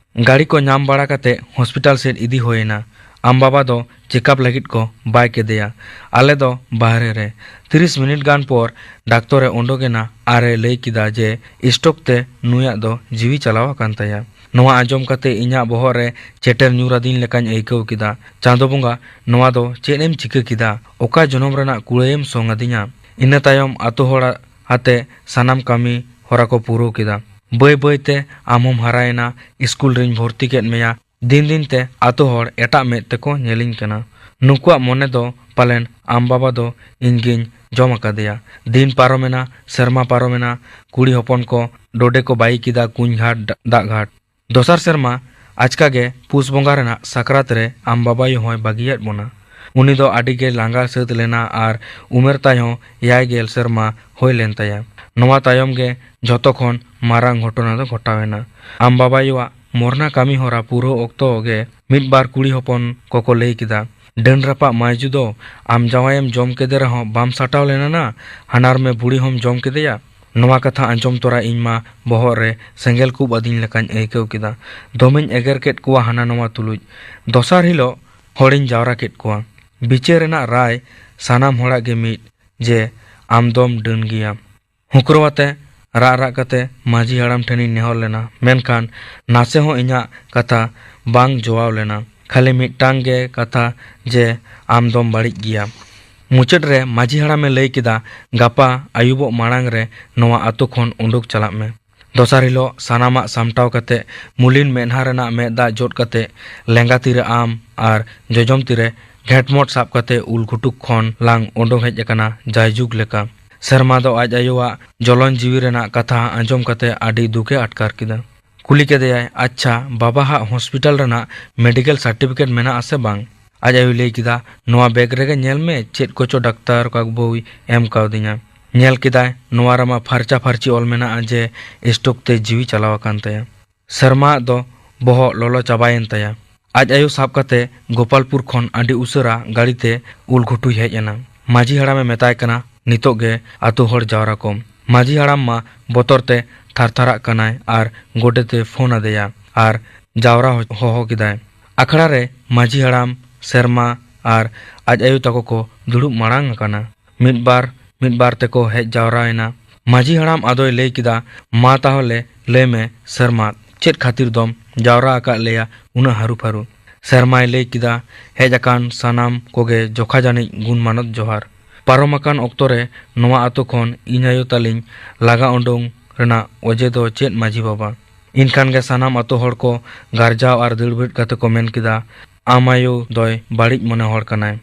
ᱜᱟᱹᱲᱤ ᱠᱚ ᱧᱟᱢ ᱵᱟᱲᱟ ᱠᱟᱛᱮ ᱦᱚᱥᱯᱤᱴᱟᱞ ᱥᱮᱫ ᱤᱫᱤ ᱦᱩᱭᱮᱱᱟ᱾ ᱟᱢ ᱵᱟᱵᱟ ᱫᱚ ᱪᱮᱠᱟᱯ ᱞᱟᱹᱜᱤᱫ ᱠᱚ ᱵᱟᱭ ᱠᱮᱫᱮᱭᱟ᱾ ᱟᱞᱮ ᱫᱚ ᱵᱟᱦᱨᱮ ᱨᱮ᱾ ᱛᱤᱨᱤᱥ ᱢᱤᱱᱤᱴ ᱜᱟᱱ ᱯᱚᱨ ᱰᱟᱠᱛᱚᱨᱮ ᱚᱰᱚᱠᱮᱱᱟ ᱟᱨᱮ ᱞᱟᱹᱭ ᱠᱮᱫᱟ ᱡᱮ ᱥᱴᱳᱠ ᱛᱮ ᱱᱩᱭᱟᱜ ᱫᱚ ᱡᱤᱣᱤ ᱪᱟᱞᱟᱣ ᱟᱠᱟᱱ ᱛᱟᱭᱟ᱾ ᱱᱚᱣᱟ ᱟᱸᱡᱚᱢ ᱠᱟᱛᱮ ᱤᱧᱟᱹᱜ ᱵᱚᱦᱚᱜ ᱨᱮ ᱪᱮᱴᱮᱨ ᱧᱩᱨ ᱟᱹᱫᱤᱧ ᱞᱮᱠᱟᱧ ᱟᱹᱭᱠᱟᱹᱣ ᱠᱮᱫᱟ᱾ ᱪᱟᱸᱫᱚ ᱵᱚᱸᱜᱟ, ᱱᱚᱣᱟ ᱫᱚ ᱪᱮᱫ ᱮᱢ ᱪᱤᱠᱟᱹ ᱠᱮᱫᱟ? ᱚᱠᱟ ᱡᱚᱱᱚᱢ ᱨᱮᱱᱟᱜ ᱠᱩᱲᱟᱹᱭᱮᱢ ᱥᱚᱝ ᱟᱹᱫᱤᱧᱟ? ᱤᱱᱟᱹ ᱛᱟᱭᱚᱢ ᱟᱛᱳ ᱦᱚᱲ ᱟᱛᱮ ᱥᱟᱱᱟᱢ ᱠᱟᱹᱢᱤ ᱦᱚᱨᱟ ᱠᱚ ᱯᱩᱨᱟᱹᱣ ᱠᱮᱫᱟ᱾ ᱵᱟᱹᱭ ᱵᱟᱹᱭ ᱛᱮ ᱟᱢ ᱦᱚᱸᱢ ᱦᱟᱨᱟᱭᱮᱱᱟ, ᱥᱠᱩᱞ ᱨᱤᱧ ᱵᱷᱚᱨᱛᱤ ᱠᱮᱫ ᱢᱮᱭᱟ᱾ ᱫᱤᱱ ᱫᱤᱱ ᱛᱮ ᱟᱛᱳ ᱦᱚᱲ ᱮᱴᱟᱜ ᱢᱮᱫ ᱛᱮᱠᱚ ᱧᱮᱞᱤᱧ ᱠᱟᱱᱟ᱾ ᱱᱩᱠᱩᱣᱟᱜ ᱢᱚᱱᱮ ᱫᱚ ᱯᱟᱞᱮᱱ ᱟᱢ ᱵᱟᱵᱟ ᱫᱚ ᱤᱧ ᱜᱤᱧ ᱡᱚᱢ ᱟᱠᱟᱫᱮᱭᱟ᱾ ᱫᱤᱱ ᱯᱟᱨᱚᱢᱮᱱᱟ, ᱥᱮᱨᱢᱟ ᱯᱟᱨᱚᱢᱮᱱᱟ, ᱠᱩᱲᱤ ᱦᱚᱯᱚᱱ ᱠᱚ ᱰᱚᱰᱮ ᱠᱚ ᱵᱟᱭᱤ ᱠᱮᱫᱟ ᱠᱩᱧ ᱜᱷᱟᱴ, ᱫᱟᱜ ᱜᱷᱟᱴ᱾ ᱫᱚᱥᱟᱨ ᱥᱮᱨᱢᱟ ᱟᱪᱠᱟ ᱜᱮ ᱯᱩᱥ ᱵᱚᱸᱜᱟ ᱨᱮᱱᱟᱜ ᱥᱟᱠᱨᱟᱛ ᱨᱮ ᱟᱢ ᱵᱟᱵᱟᱭᱩ ᱦᱚᱸᱭ ᱵᱟᱹᱜᱤᱭᱟᱫ ᱵᱚᱱᱟ᱾ ᱩᱱᱤ ᱫᱚ ᱟᱹᱰᱤ ᱜᱮ ᱞᱟᱸᱜᱟ ᱥᱟᱹᱛ ᱞᱮᱱᱟ ᱟᱨ ᱩᱢᱮᱨ ᱛᱟᱭ ᱦᱚᱸ ᱮᱭᱟᱭ ᱜᱮᱞ ᱥᱮᱨᱢᱟ ᱦᱩᱭ ᱞᱮᱱ ᱛᱟᱭᱟ᱾ ᱱᱚᱣᱟ ᱛᱟᱭᱚᱢ ᱜᱮ ᱡᱷᱚᱛᱚ ᱠᱷᱚᱱ ᱢᱟᱨᱟᱝ ᱜᱷᱚᱴᱚᱱᱟ ᱫᱚ ᱜᱷᱚᱴᱟᱣ ᱮᱱᱟ᱾ ᱟᱢ ᱵᱟᱵᱟᱭᱩᱣᱟᱜ ᱢᱚᱨᱱᱟ ᱠᱟᱹᱢᱤ ᱦᱚᱨᱟ ᱯᱩᱨᱟᱹᱣ ᱚᱠᱛᱚ ᱜᱮ ᱢᱤᱫ ᱵᱟᱨ ᱠᱩᱲᱤ ᱦᱚᱯᱚᱱ ᱠᱚᱠᱚ ᱞᱟᱹᱭ ᱠᱮᱫᱟ, "ᱰᱟᱹᱱ ᱨᱟᱯᱟᱜ ᱢᱟᱹᱭᱡᱩ ᱫᱚ ᱟᱢ ᱡᱟᱶᱟᱭᱮᱢ ᱡᱚᱢ ᱠᱮᱫᱮ ᱨᱮᱦᱚᱸ ᱵᱟᱢ ᱥᱟᱴᱟᱣ ᱞᱮᱱᱟ ᱱᱟ? ᱦᱟᱱᱟᱨ ᱢᱮ ᱵᱩᱲᱤ ᱦᱚᱸᱢ ᱡᱚᱢ ᱠᱮᱫᱮᱭᱟ?" ᱱᱚᱣᱟ ᱠᱟᱛᱷᱟ ᱟᱸᱡᱚᱢ ᱛᱚᱨᱟ ᱤᱧ ᱢᱟ ᱵᱚᱦᱚᱜ ᱨᱮ ᱥᱮᱸᱜᱮᱞ ᱠᱩᱵ ᱟᱹᱫᱤᱧ ᱞᱮᱠᱟᱧ ᱟᱹᱭᱠᱟᱹᱣ ᱠᱮᱫᱟ᱾ ᱫᱚᱢᱮᱧ ᱮᱜᱮᱨ ᱠᱮᱫ ᱠᱚᱣᱟ ᱦᱟᱱᱟ ᱱᱚᱣᱟ ᱛᱩᱞᱩᱡ᱾ ᱫᱚᱥᱟᱨ ᱦᱤᱞᱳᱜ ᱦᱚᱲᱤᱧ ᱡᱟᱣᱨᱟ ᱠᱮᱫ ᱠᱚᱣᱟ᱾ ᱵᱤᱪᱟᱹᱨ ᱨᱮᱱᱟᱜ ᱨᱟᱭ ᱥᱟᱱᱟᱢ ᱦᱚᱲᱟᱜ ᱜᱮ ᱢᱤᱫ, ᱡᱮ ᱟᱢ ᱫᱚᱢ ᱰᱟᱹᱱ ᱜᱮᱭᱟ᱾ ᱦᱩᱸᱠᱨᱚ ᱟᱛᱮ ᱨᱟᱜ ᱨᱟᱜ ᱠᱟᱛᱮ ᱢᱟᱹᱡᱷᱤ ᱦᱟᱲᱟᱢ ᱴᱷᱮᱱᱤᱧ ᱱᱮᱦᱚᱨ ᱞᱮᱱᱟ, ᱢᱮᱱᱠᱷᱟᱱ ᱱᱟᱥᱮ ᱦᱚᱸ ᱤᱧᱟᱹᱜ ᱠᱟᱛᱷᱟ ᱵᱟᱝ ᱡᱚᱣᱟᱣ ᱞᱮᱱᱟ᱾ ᱠᱷᱟᱹᱞᱤ ᱢᱤᱫᱴᱟᱝ ᱜᱮ ᱠᱟᱛᱷᱟ, ᱡᱮ ᱟᱢ ᱫᱚᱢ ᱵᱟᱹᱲᱤᱡ ᱜᱮᱭᱟ᱾ ᱢᱩᱪᱟᱹᱫ ᱨᱮ ᱢᱟᱹᱡᱷᱤ ᱦᱟᱲᱟᱢᱮ ᱞᱟᱹᱭ ᱠᱮᱫᱟ, "ᱜᱟᱯᱟ ᱟᱹᱭᱩᱵᱚᱜ ᱢᱟᱲᱟᱝ ᱨᱮ ᱱᱚᱣᱟ ᱟᱛᱳ ᱠᱷᱚᱱ ᱩᱰᱩᱠ ᱪᱟᱞᱟᱜ ᱢᱮ᱾" ᱫᱚᱥᱟᱨ ᱦᱤᱞᱳᱜ ᱥᱟᱱᱟᱢᱟᱜ ᱥᱟᱢᱴᱟᱣ ᱠᱟᱛᱮ ᱢᱩᱞᱤᱱ ᱢᱮᱫᱦᱟ ᱨᱮᱱᱟᱜ ᱢᱮᱫ ᱫᱟᱜ ᱡᱚᱫ ᱠᱟᱛᱮ ᱞᱮᱸᱜᱟ ᱛᱤᱨᱮ ᱟᱢ ᱟᱨ ᱡᱚᱡᱚᱢ ᱛᱤᱨᱮ ᱜᱷᱮᱴᱢᱚᱴ ᱥᱟᱵ ᱠᱟᱛᱮ ᱩᱞ ᱜᱷᱩᱴᱩ ᱠᱷᱚᱱ ᱞᱟᱝ ᱩᱰᱩᱝ ᱦᱮᱡ ᱟᱠᱟᱱᱟ ᱡᱟᱭᱡᱩᱜᱽ ᱞᱮᱠᱟ᱾ ᱥᱮᱨᱢᱟ ᱫᱚ ᱟᱡ ᱟᱭᱳᱣᱟᱜ ᱡᱚᱞᱚᱱ ᱡᱤᱣᱤ ᱨᱮᱱᱟᱜ ᱠᱟᱛᱷᱟ ᱟᱸᱡᱚᱢ ᱠᱟᱛᱮ ᱟᱹᱰᱤ ᱫᱩᱠᱮ ᱟᱴᱠᱟᱨ ᱠᱮᱫᱟ᱾ ᱠᱩᱞᱤ ᱠᱮᱫᱮᱭᱟᱭ, "ᱟᱪᱪᱷᱟ, ᱵᱟᱵᱟ ᱦᱟᱜ ᱦᱚᱥᱯᱤᱴᱟᱞ ᱨᱮᱱᱟᱜ ᱢᱮᱰᱤᱠᱮᱞ ᱥᱟᱨᱴᱤᱯᱷᱤᱠᱮᱴ ᱢᱮᱱᱟᱜ ᱟᱥᱮ ᱵᱟᱝ?" ᱟᱡ ᱟᱭᱳᱭ ᱞᱟᱹᱭ ᱠᱮᱫᱟ, "ᱱᱚᱣᱟ ᱵᱮᱜᱽ ᱨᱮᱜᱮ ᱧᱮᱞ ᱢᱮ, ᱪᱮᱫ ᱠᱚᱪᱚ ᱰᱟᱠᱛᱟᱨ ᱠᱟᱠᱵᱟᱹᱭ ᱮᱢ ᱠᱟᱣᱫᱤᱧᱟ᱾ ᱧᱮᱞ ᱠᱮᱫᱟᱭ, ᱱᱚᱣᱟ ᱨᱮᱢᱟ ᱯᱷᱟᱨᱪᱟ ᱯᱷᱟᱨᱪᱤ ᱚᱞ ᱢᱮᱱᱟᱜᱼᱟ ᱡᱮ ᱥᱴᱳᱠ ᱛᱮ ᱡᱤᱣᱤ ᱪᱟᱞᱟᱣ ᱟᱠᱟᱱ ᱛᱟᱭᱟ᱾" ᱥᱮᱨᱢᱟ ᱟᱜ ᱫᱚ ᱵᱚᱦᱚᱜ ᱞᱚᱞᱚ ᱪᱟᱵᱟᱭᱮᱱ ᱛᱟᱭᱟ᱾ ᱟᱡ ᱟᱭᱳ ᱥᱟᱵ ᱠᱟᱛᱮ ᱜᱳᱯᱟᱞᱯᱩᱨ ᱠᱷᱚᱱ ᱟᱹᱰᱤ ᱩᱥᱟᱹᱨᱟ ᱜᱟᱹᱰᱤ ᱛᱮ ᱩᱞᱜᱷᱩᱴᱩᱭ ᱦᱮᱡ ᱮᱱᱟ᱾ ᱢᱟᱹᱡᱷᱤ ᱦᱟᱲᱟᱢᱮ ᱢᱮᱛᱟᱭ ᱠᱟᱱᱟ, "ᱱᱤᱛᱚᱜ ᱜᱮ ᱟᱛᱳ ᱦᱚᱲ ᱡᱟᱣᱨᱟ ᱠᱚᱢ᱾" ᱢᱟᱹᱡᱷᱤ ᱦᱟᱲᱟᱢ ᱢᱟ ᱵᱚᱛᱚᱨ ᱛᱮ ᱛᱷᱟᱨ ᱛᱷᱟᱨᱟᱜ ᱠᱟᱱᱟᱭ ᱟᱨ ᱜᱚᱰᱮᱛ ᱮ ᱯᱷᱳᱱ ᱟᱫᱮᱭᱟ ᱟᱨ ᱡᱟᱣᱨᱟ ᱦᱚ-, ᱦᱚᱦᱚ ᱠᱮᱫᱟᱭ᱾ ᱟᱠᱷᱲᱟ ᱨᱮ ᱢᱟᱹᱡᱷᱤ ᱦᱟᱲᱟᱢ, ᱥᱮᱨᱢᱟ ᱟᱨ ᱟᱡ ᱟᱭᱳ ᱛᱟᱠᱚ ᱠᱚ ᱫᱩᱲᱩᱵ ᱢᱟᱲᱟᱝ ᱟᱠᱟᱱᱟ᱾ ᱢᱤᱫ ᱵᱟᱨ, ᱢᱤᱫ ᱵᱟᱨ ᱛᱮᱠᱚ ᱦᱮᱡ ᱡᱟᱣᱨᱟᱭᱮᱱᱟ᱾ ᱢᱟᱹᱡᱷᱤ ᱦᱟᱲᱟᱢ ᱟᱫᱚᱭ ᱞᱟᱹᱭ ᱠᱮᱫᱟ, "ᱢᱟ ᱛᱟᱦᱚᱞᱮ ᱞᱟᱹᱭ ᱢᱮ ᱥᱮᱨᱢᱟ, ᱪᱮᱫ ᱠᱷᱟᱹᱛᱤᱨ ᱫᱚᱢ ᱡᱟᱣᱨᱟ ᱟᱠᱟᱫ ᱞᱮᱭᱟ ᱩᱱᱟᱹᱜ ᱦᱟᱹᱨᱩ ᱯᱷᱟᱹᱨᱩ?" ᱥᱮᱨᱢᱟᱭ ᱞᱟᱹᱭ ᱠᱮᱫᱟ, "ᱦᱮᱡ ᱟᱠᱟᱱ ᱥᱟᱱᱟᱢ ᱠᱚᱜᱮ ᱡᱚᱠᱷᱟ ᱡᱟᱹᱱᱤᱡ ᱜᱩᱱ ᱢᱟᱱᱚᱛ ᱡᱚᱦᱟᱨ᱾ ᱯᱟᱨᱚᱢ ᱟᱠᱟᱱ ᱚᱠᱛᱚ ᱨᱮ ᱱᱚᱣᱟ ᱟᱛᱳ ᱠᱷᱚᱱ ᱤᱧ ᱟᱭᱳ ᱛᱟᱹᱞᱤᱧ ᱞᱟᱜᱟ ᱩᱰᱩᱝ ᱨᱮᱱᱟᱜ ᱚᱡᱮ ᱫᱚ ᱪᱮᱫ ᱢᱟᱹᱡᱷᱤ ᱵᱟᱵᱟ?" ᱮᱱᱠᱷᱟᱱ ᱜᱮ ᱥᱟᱱᱟᱢ ᱟᱛᱳ ᱦᱚᱲ ᱠᱚ ᱜᱟᱨᱡᱟᱣ ᱟᱨ ᱫᱟᱹᱲ ᱵᱷᱤᱲ ᱠᱟᱛᱮ ᱠᱚ ᱢᱮᱱ ᱠᱮᱫᱟ, "ᱟᱢ ᱟᱭᱳ ᱫᱚᱭ ᱵᱟᱹᱲᱤᱡ ᱢᱚᱱᱮ ᱦᱚᱲ ᱠᱟᱱᱟᱭ᱾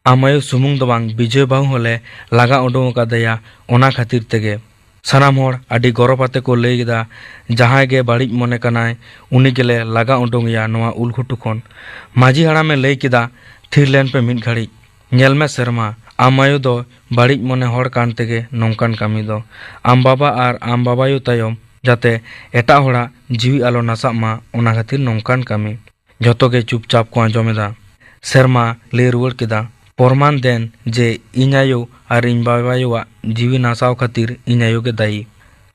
ᱟᱢ ᱟᱭᱳ ᱥᱩᱢᱩᱝ ᱫᱚ ᱵᱟᱝ, ᱵᱤᱡᱚᱭ ᱵᱟᱹᱦᱩ ᱦᱚᱸᱞᱮ ᱞᱟᱜᱟ ᱩᱰᱩᱝ ᱟᱠᱟᱫᱮᱭᱟ ᱚᱱᱟ ᱠᱷᱟᱹᱛᱤᱨ ᱛᱮᱜᱮ᱾" ᱥᱟᱱᱟᱢ ᱦᱚᱲ ᱟᱹᱰᱤ ᱜᱚᱨᱚᱵ ᱟᱛᱮ ᱠᱚ ᱞᱟᱹᱭ ᱠᱮᱫᱟ, "ᱡᱟᱦᱟᱸᱭ ᱜᱮ ᱵᱟᱹᱲᱤᱡ ᱢᱚᱱᱮ ᱠᱟᱱᱟᱭ, ᱩᱱᱤ ᱜᱮᱞᱮ ᱞᱟᱜᱟ ᱩᱰᱩᱝᱮᱭᱟ ᱱᱚᱣᱟ ᱩᱞᱜᱷᱩᱴᱩ ᱠᱷᱚᱱ᱾" ᱢᱟᱹᱡᱷᱤ ᱦᱟᱲᱟᱢᱮ ᱞᱟᱹᱭ ᱠᱮᱫᱟ, "ᱛᱷᱤᱨ ᱞᱮᱱ ᱯᱮ ᱢᱤᱫ ᱜᱷᱟᱹᱲᱤᱡ᱾ ᱧᱮᱞ ᱢᱮ ᱥᱮᱨᱢᱟ, ᱟᱢ ᱟᱭᱳ ᱫᱚ ᱵᱟᱹᱲᱤᱡ ᱢᱚᱱᱮ ᱦᱚᱲ ᱠᱟᱱ ᱛᱮᱜᱮ ᱱᱚᱝᱠᱟᱱ ᱠᱟᱹᱢᱤ ᱫᱚ᱾ ᱟᱢ ᱵᱟᱵᱟ ᱟᱨ ᱟᱢ ᱵᱟᱵᱟᱭᱳ ᱛᱟᱭᱚᱢ ᱡᱟᱛᱮ ᱮᱴᱟᱜ ᱦᱚᱲᱟᱜ ᱡᱤᱣᱤ ᱟᱞᱚ ᱱᱟᱥᱟᱜ ᱢᱟ, ᱚᱱᱟ ᱠᱷᱟᱹᱛᱤᱨ ᱱᱚᱝᱠᱟᱱ ᱠᱟᱹᱢᱤ᱾" ᱡᱷᱚᱛᱚ ᱜᱮ ᱪᱩᱯᱪᱟᱯ ᱠᱚ ᱟᱸᱡᱚᱢ ᱮᱫᱟ᱾ ᱥᱮᱨᱢᱟ ᱞᱟᱹᱭ ᱨᱩᱣᱟᱹᱲ ᱠᱮᱫᱟ, "ᱯᱨᱚᱢᱟᱱ ᱫᱮᱱ ᱡᱮ ᱤᱧ ᱟᱭᱳ ᱟᱨ ᱤᱧ ᱵᱟᱵᱟᱭᱳᱣᱟᱜ ᱡᱤᱣᱤ ᱱᱟᱥᱟᱣ ᱠᱷᱟᱹᱛᱤᱨ ᱤᱧ ᱟᱭᱳ ᱜᱮ ᱫᱟᱭᱤ᱾"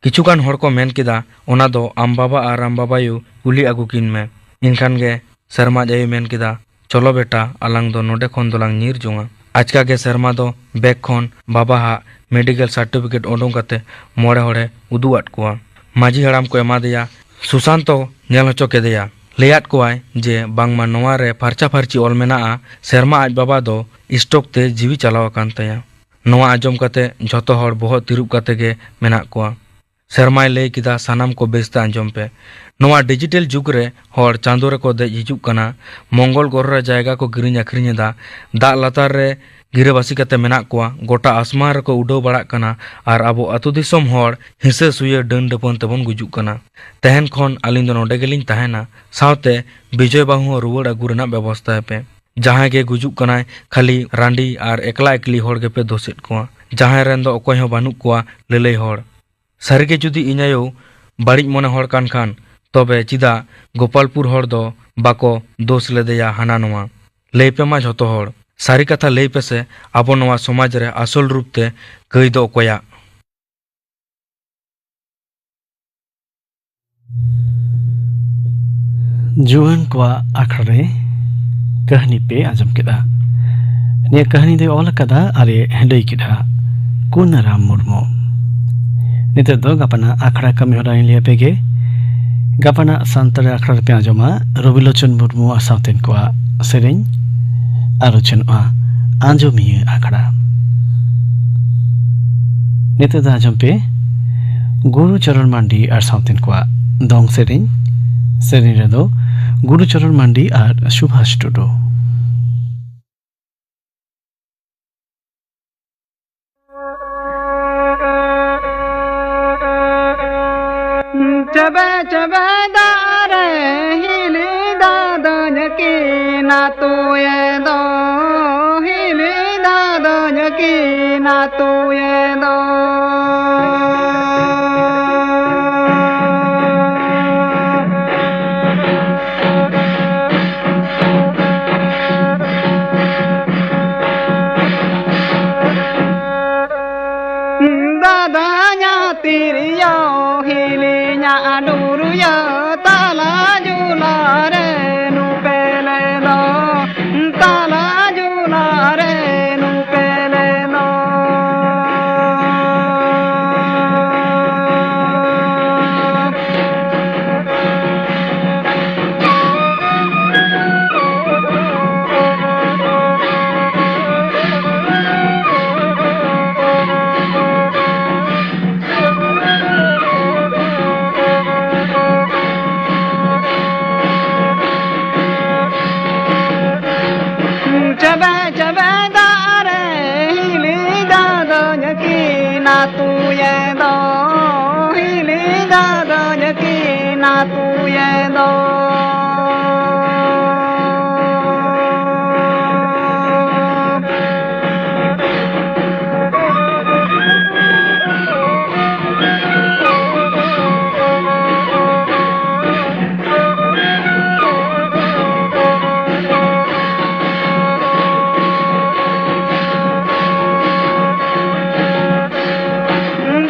ᱠᱤᱪᱷᱩ ᱜᱟᱱ ᱦᱚᱲ ᱠᱚ ᱢᱮᱱ ᱠᱮᱫᱟ, "ᱚᱱᱟ ᱫᱚ ᱟᱢ ᱵᱟᱵᱟ ᱟᱨ ᱟᱢ ᱵᱟᱵᱟᱭᱳ ᱠᱩᱞᱤ ᱟᱹᱜᱩ ᱠᱤᱱ ᱢᱮ᱾" ᱮᱱᱠᱷᱟᱱ ᱜᱮ ᱥᱮᱨᱢᱟ ᱟᱡ ᱟᱭᱳᱭ ᱢᱮᱱ ᱠᱮᱫᱟ, "ᱪᱚᱞᱚ ᱵᱮᱴᱟ, ᱟᱞᱟᱝ ᱫᱚ ᱱᱚᱰᱮ ᱠᱷᱚᱱ ᱫᱚᱞᱟᱝ ᱧᱤᱨ ᱡᱚᱝᱟ᱾" ᱟᱪᱠᱟ ᱜᱮ ᱥᱮᱨᱢᱟ ᱫᱚ ᱵᱮᱜᱽ ᱠᱷᱚᱱ ᱵᱟᱵᱟ ᱦᱟᱜ ᱢᱮᱰᱤᱠᱮᱞ ᱥᱟᱨᱴᱤᱯᱷᱤᱠᱮᱴ ᱩᱰᱩᱝ ᱠᱟᱛᱮ ᱢᱚᱬᱮ ᱦᱚᱲᱮ ᱩᱫᱩᱜ ᱟᱫ ᱠᱚᱣᱟ᱾ ᱢᱟᱹᱡᱷᱤ ᱦᱟᱲᱟᱢ ᱠᱚ ᱮᱢᱟ ᱫᱮᱭᱟ᱾ ᱥᱩᱥᱟᱱᱛᱚ ᱧᱮᱞ ᱦᱚᱪᱚ ᱠᱮᱫᱮᱭᱟ᱾ ᱞᱟᱹᱭᱟᱫ ᱠᱚᱣᱟᱭ ᱡᱮ ᱵᱟᱝᱢᱟ ᱱᱚᱣᱟ ᱨᱮ ᱯᱷᱟᱨᱪᱟ ᱯᱷᱟᱨᱪᱤ ᱚᱞ ᱢᱮᱱᱟᱜᱼᱟ, ᱥᱮᱨᱢᱟ ᱟᱡ ᱵᱟᱵᱟ ᱫᱚ ᱥᱴᱨᱳᱠ ᱛᱮ ᱡᱤᱣᱤ ᱪᱟᱞᱟᱣ ᱟᱠᱟᱱ ᱛᱟᱭᱟ᱾ ᱱᱚᱣᱟ ᱟᱸᱡᱚᱢ ᱠᱟᱛᱮ ᱡᱷᱚᱛᱚ ᱦᱚᱲ ᱵᱚᱦᱚᱜ ᱛᱤᱨᱩᱵ ᱠᱟᱛᱮ ᱜᱮ ᱢᱮᱱᱟᱜ ᱠᱚᱣᱟ᱾ ᱥᱮᱨᱢᱟᱭ ᱞᱟᱹᱭ ᱠᱮᱫᱟ, "ᱥᱟᱱᱟᱢ ᱠᱚ ᱵᱮᱥ ᱛᱮ ᱟᱸᱡᱚᱢ ᱯᱮ᱾ ᱱᱚᱣᱟ ᱰᱤᱡᱤᱴᱟᱞ ᱡᱩᱜᱽ ᱨᱮ ᱦᱚᱲ ᱪᱟᱸᱫᱚ ᱨᱮᱠᱚ ᱫᱮᱡ ᱦᱤᱡᱩᱜ ᱠᱟᱱᱟ, ᱢᱚᱝᱜᱚᱞ ᱜᱨᱚᱦᱚ ᱨᱮ ᱡᱟᱭᱜᱟ ᱠᱚ ᱠᱤᱨᱤᱧ ᱟᱹᱠᱷᱨᱤᱧ ᱮᱫᱟ, ᱫᱟᱜ ᱞᱟᱛᱟᱨ ᱨᱮ ᱜᱤᱨᱟᱹᱵᱟᱹᱥᱤ ᱠᱟᱛᱮ ᱢᱮᱱᱟᱜ ᱠᱚᱣᱟ, ᱜᱚᱴᱟ ᱟᱥᱢᱟᱱ ᱨᱮᱠᱚ ᱩᱰᱟᱹᱣ ᱵᱟᱲᱟᱜ ᱠᱟᱱᱟ, ᱟᱨ ᱟᱵᱚ ᱟᱹᱛᱩ ᱫᱤᱥᱚᱢ ᱦᱚᱲ ᱦᱤᱸᱥᱟᱹ ᱥᱩᱭᱟᱹ ᱰᱟᱹᱱ ᱰᱟᱹᱯᱟᱹᱱ ᱛᱮᱵᱚᱱ ᱜᱩᱡᱩᱜ ᱠᱟᱱᱟ᱾ ᱛᱮᱦᱮᱧ ᱠᱷᱚᱱ ᱟᱹᱞᱤᱧ ᱫᱚ ᱱᱚᱰᱮ ᱜᱮᱞᱤᱧ ᱛᱟᱦᱮᱱᱟ, ᱥᱟᱶᱛᱮ ᱵᱤᱡᱚᱭ ᱵᱟᱹᱦᱩ ᱦᱚᱸ ᱨᱩᱣᱟᱹᱲ ᱟᱹᱜᱩ ᱨᱮᱱᱟᱜ ᱵᱮᱵᱚᱥᱛᱷᱟᱭ ᱯᱮ᱾ ᱡᱟᱦᱟᱸᱭ ᱜᱮ ᱜᱩᱡᱩᱜ ᱠᱟᱱᱟᱭ, ᱠᱷᱟᱹᱞᱤ ᱨᱟᱺᱰᱤ ᱟᱨ ᱮᱠᱞᱟ ᱮᱠᱞᱤ ᱦᱚᱲ ᱜᱮᱯᱮ ᱫᱳᱥᱮᱫ ᱠᱚᱣᱟ, ᱡᱟᱦᱟᱸᱭ ᱨᱮᱱ ᱫᱚ ᱚᱠᱚᱭ ᱦᱚᱸ ᱵᱟᱹᱱᱩᱜ ᱠᱚᱣᱟ, ᱞᱟᱹᱞᱟᱹᱭ ᱦᱚᱲ᱾ ᱥᱟᱹᱨᱤᱜᱮ ᱡᱩᱫᱤ ᱤᱧ ᱟᱭᱳ ᱵᱟᱹᱲᱤᱡ ᱢᱚᱱᱮ ᱦᱚᱲ ᱠᱟᱱ ᱠᱷᱟᱱ, ᱛᱚᱵᱮ ᱪᱮᱫᱟᱜ ᱜᱳᱯᱟᱞᱯᱩᱨ ᱦᱚᱲ ᱫᱚ ᱵᱟᱠᱚ ᱫᱳᱥ ᱞᱮᱫᱮᱭᱟ ᱦᱟᱱᱟ ᱱᱚᱣᱟ? ᱞᱟᱹᱭ ᱯᱮ ᱢᱟ ᱡᱷᱚᱛᱚ ᱦᱚᱲ, ᱥᱟᱹᱨᱤ ᱠᱟᱛᱷᱟ ᱞᱟᱹᱭ ᱯᱮᱥᱮ, ᱟᱵᱚ ᱱᱚᱣᱟ ᱥᱚᱢᱟᱡᱽ ᱨᱮ ᱟᱥᱚᱞ ᱨᱩᱯ ᱛᱮ ᱠᱟᱹᱭ ᱫᱚ ᱚᱠᱚᱭᱟᱜ?" ᱡᱩᱣᱟᱹᱱ ᱠᱚᱣᱟᱜ ᱟᱠᱷᱲᱟ ᱨᱮ ᱠᱟᱹᱦᱱᱤ ᱯᱮ ᱟᱸᱡᱚᱢ ᱠᱮᱫᱟ᱾ ᱱᱤᱭᱟᱹ ᱠᱟᱹᱦᱱᱤ ᱫᱚᱭ ᱚᱞ ᱟᱠᱟᱫᱟ ᱟᱨ ᱮ ᱞᱟᱹᱭ ᱠᱮᱫᱟ ᱠᱩᱱᱟᱨᱟᱢ ᱢᱩᱨᱢᱩ᱾ ᱱᱤᱛᱚᱜ ᱫᱚ ᱜᱟᱯᱟᱱᱟᱜ ᱟᱠᱷᱲᱟ ᱠᱟᱹᱢᱤ ᱦᱚᱨᱟᱧ ᱞᱟᱹᱭ ᱟᱯᱮ ᱜᱮ᱾ ᱜᱟᱯᱟᱱᱟᱜ ᱥᱟᱱᱛᱟᱲᱤ ᱟᱠᱷᱲᱟ ᱨᱮᱯᱮ ᱟᱸᱡᱚᱢᱟ ᱨᱚᱵᱤᱞᱳᱪᱚᱱ ᱢᱩᱨᱢᱩ ᱟᱨ ᱥᱟᱶᱛᱮᱱ ᱠᱚᱣᱟᱜ ᱥᱮᱨᱮᱧ ᱟᱨ ᱩᱪᱷᱟᱹᱱᱚᱜᱼᱟ ᱟᱸᱡᱚᱢᱤᱭᱟᱹ ᱟᱠᱷᱲᱟ᱾ ᱱᱤᱛᱚᱜ ᱫᱚ ᱟᱸᱡᱚᱢ ᱯᱮ ᱜᱩᱨᱩ ᱪᱚᱨᱚᱱ ᱢᱟᱱᱰᱤ ᱟᱨ ᱥᱟᱶᱛᱮᱱ ᱠᱚᱣᱟᱜ ᱫᱚᱝ ᱥᱮᱨᱮᱧ᱾ ᱥᱮᱨᱮᱧ ᱨᱮᱫᱚ ᱜᱩᱨᱩ ᱪᱚᱨᱚᱱ ᱢᱟᱱᱰᱤ ᱟᱨ ᱥᱩᱵᱷᱟᱥ ᱴᱩᱰᱩ᱾ ᱪᱮᱵᱮ ᱪᱮᱵᱮ ᱫᱟᱨᱮ ᱦᱤᱞᱤ ᱫᱟᱫᱚᱧ ᱠᱤᱱᱟ ᱛᱩᱭᱮ ᱫᱚ, ᱦᱤᱞᱤ ᱫᱟᱫᱚᱧ ᱠᱤᱱᱟ ᱛᱩᱭᱮ ᱫᱚ᱾ ᱫᱟᱫᱟᱧᱟ ᱛᱤᱨᱭᱳ ᱦᱤᱞᱤᱧᱟ ᱰᱩᱨᱭᱟᱹ ᱛᱟᱞᱟ ᱡᱩᱞᱟ ᱨᱮ ᱱᱩᱯᱮᱞᱮ ᱫᱚ, ᱛᱟᱞᱟ ᱡᱩᱞᱟ ᱨᱮ ᱱᱩᱯᱮᱞᱮ ᱫᱚ᱾ ᱫᱚ᱾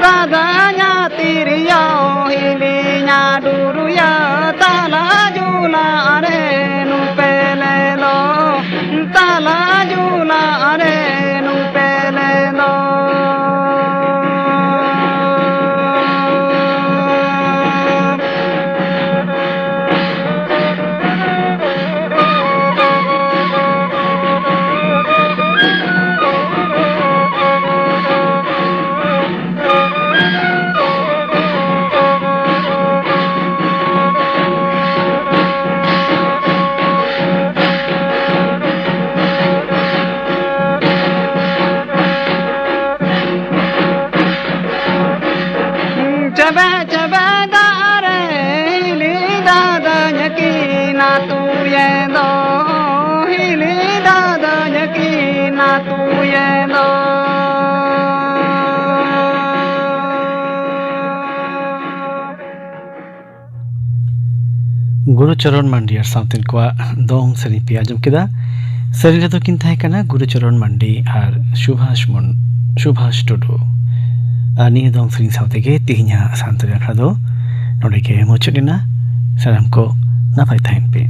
ᱫᱟᱫᱟᱧᱟ ᱛᱤᱨᱭᱳ ᱦᱤᱞᱤᱧᱟ ᱰᱩᱨᱩᱭᱟ ᱛᱟᱞᱟ ᱡᱩᱞᱟ ᱨᱮ ᱱᱩᱯᱮᱞᱮ ᱫᱚ, ᱛᱟᱞᱟ ᱡᱩᱞᱟ ᱨᱮ ᱱᱩᱯᱮᱞᱮ ᱫᱚ᱾ ᱪᱮᱵᱮ ᱪᱮᱵᱮ ᱫᱟᱜ ᱨᱮ ᱦᱤᱞᱤ ᱫᱟᱫᱟᱧ ᱠᱤᱱ ᱟᱹᱛᱩᱭᱮᱱ ᱫᱚ, ᱦᱤᱞᱤ ᱫᱟᱫᱟᱧ ᱠᱤᱱ ᱟᱹᱛᱩᱭᱮᱱ ᱫᱚ᱾ ᱜᱩᱨᱩ ᱪᱚᱨᱚᱱ ᱢᱟᱱᱰᱤ ᱟᱨ ᱥᱟᱶᱛᱮᱱ ᱠᱚᱣᱟᱜ ᱫᱚᱝ ᱥᱮᱨᱮᱧ ᱯᱮ ᱟᱸᱡᱚᱢ ᱠᱮᱫᱟ᱾ ᱥᱮᱨᱮᱧ ᱨᱮᱫᱚ ᱠᱤᱱ ᱛᱟᱦᱮᱸ ᱠᱟᱱᱟ ᱜᱩᱨᱩ ᱪᱚᱨᱚᱱ ᱢᱟᱱᱰᱤ ᱟᱨ ᱥᱩᱵᱷᱟᱥ ᱢᱩᱱ-, ᱥᱩᱵᱷᱟᱥ ᱴᱩᱰᱩ᱾ ᱟᱨ ᱱᱤᱭᱟᱹ ᱫᱚᱝ ᱥᱮᱨᱮᱧ ᱥᱟᱶ ᱛᱮᱜᱮ ᱛᱮᱦᱮᱧᱟᱜ ᱥᱟᱱᱛᱟᱲᱤ ᱟᱠᱷᱲᱟ ᱫᱚ ᱱᱚᱰᱮ ᱜᱮ ᱢᱩᱪᱟᱹᱫ ᱮᱱᱟ᱾ ᱥᱟᱱᱟᱢ ᱠᱚ ᱱᱟᱯᱟᱭ ᱛᱟᱦᱮᱱ ᱯᱮ᱾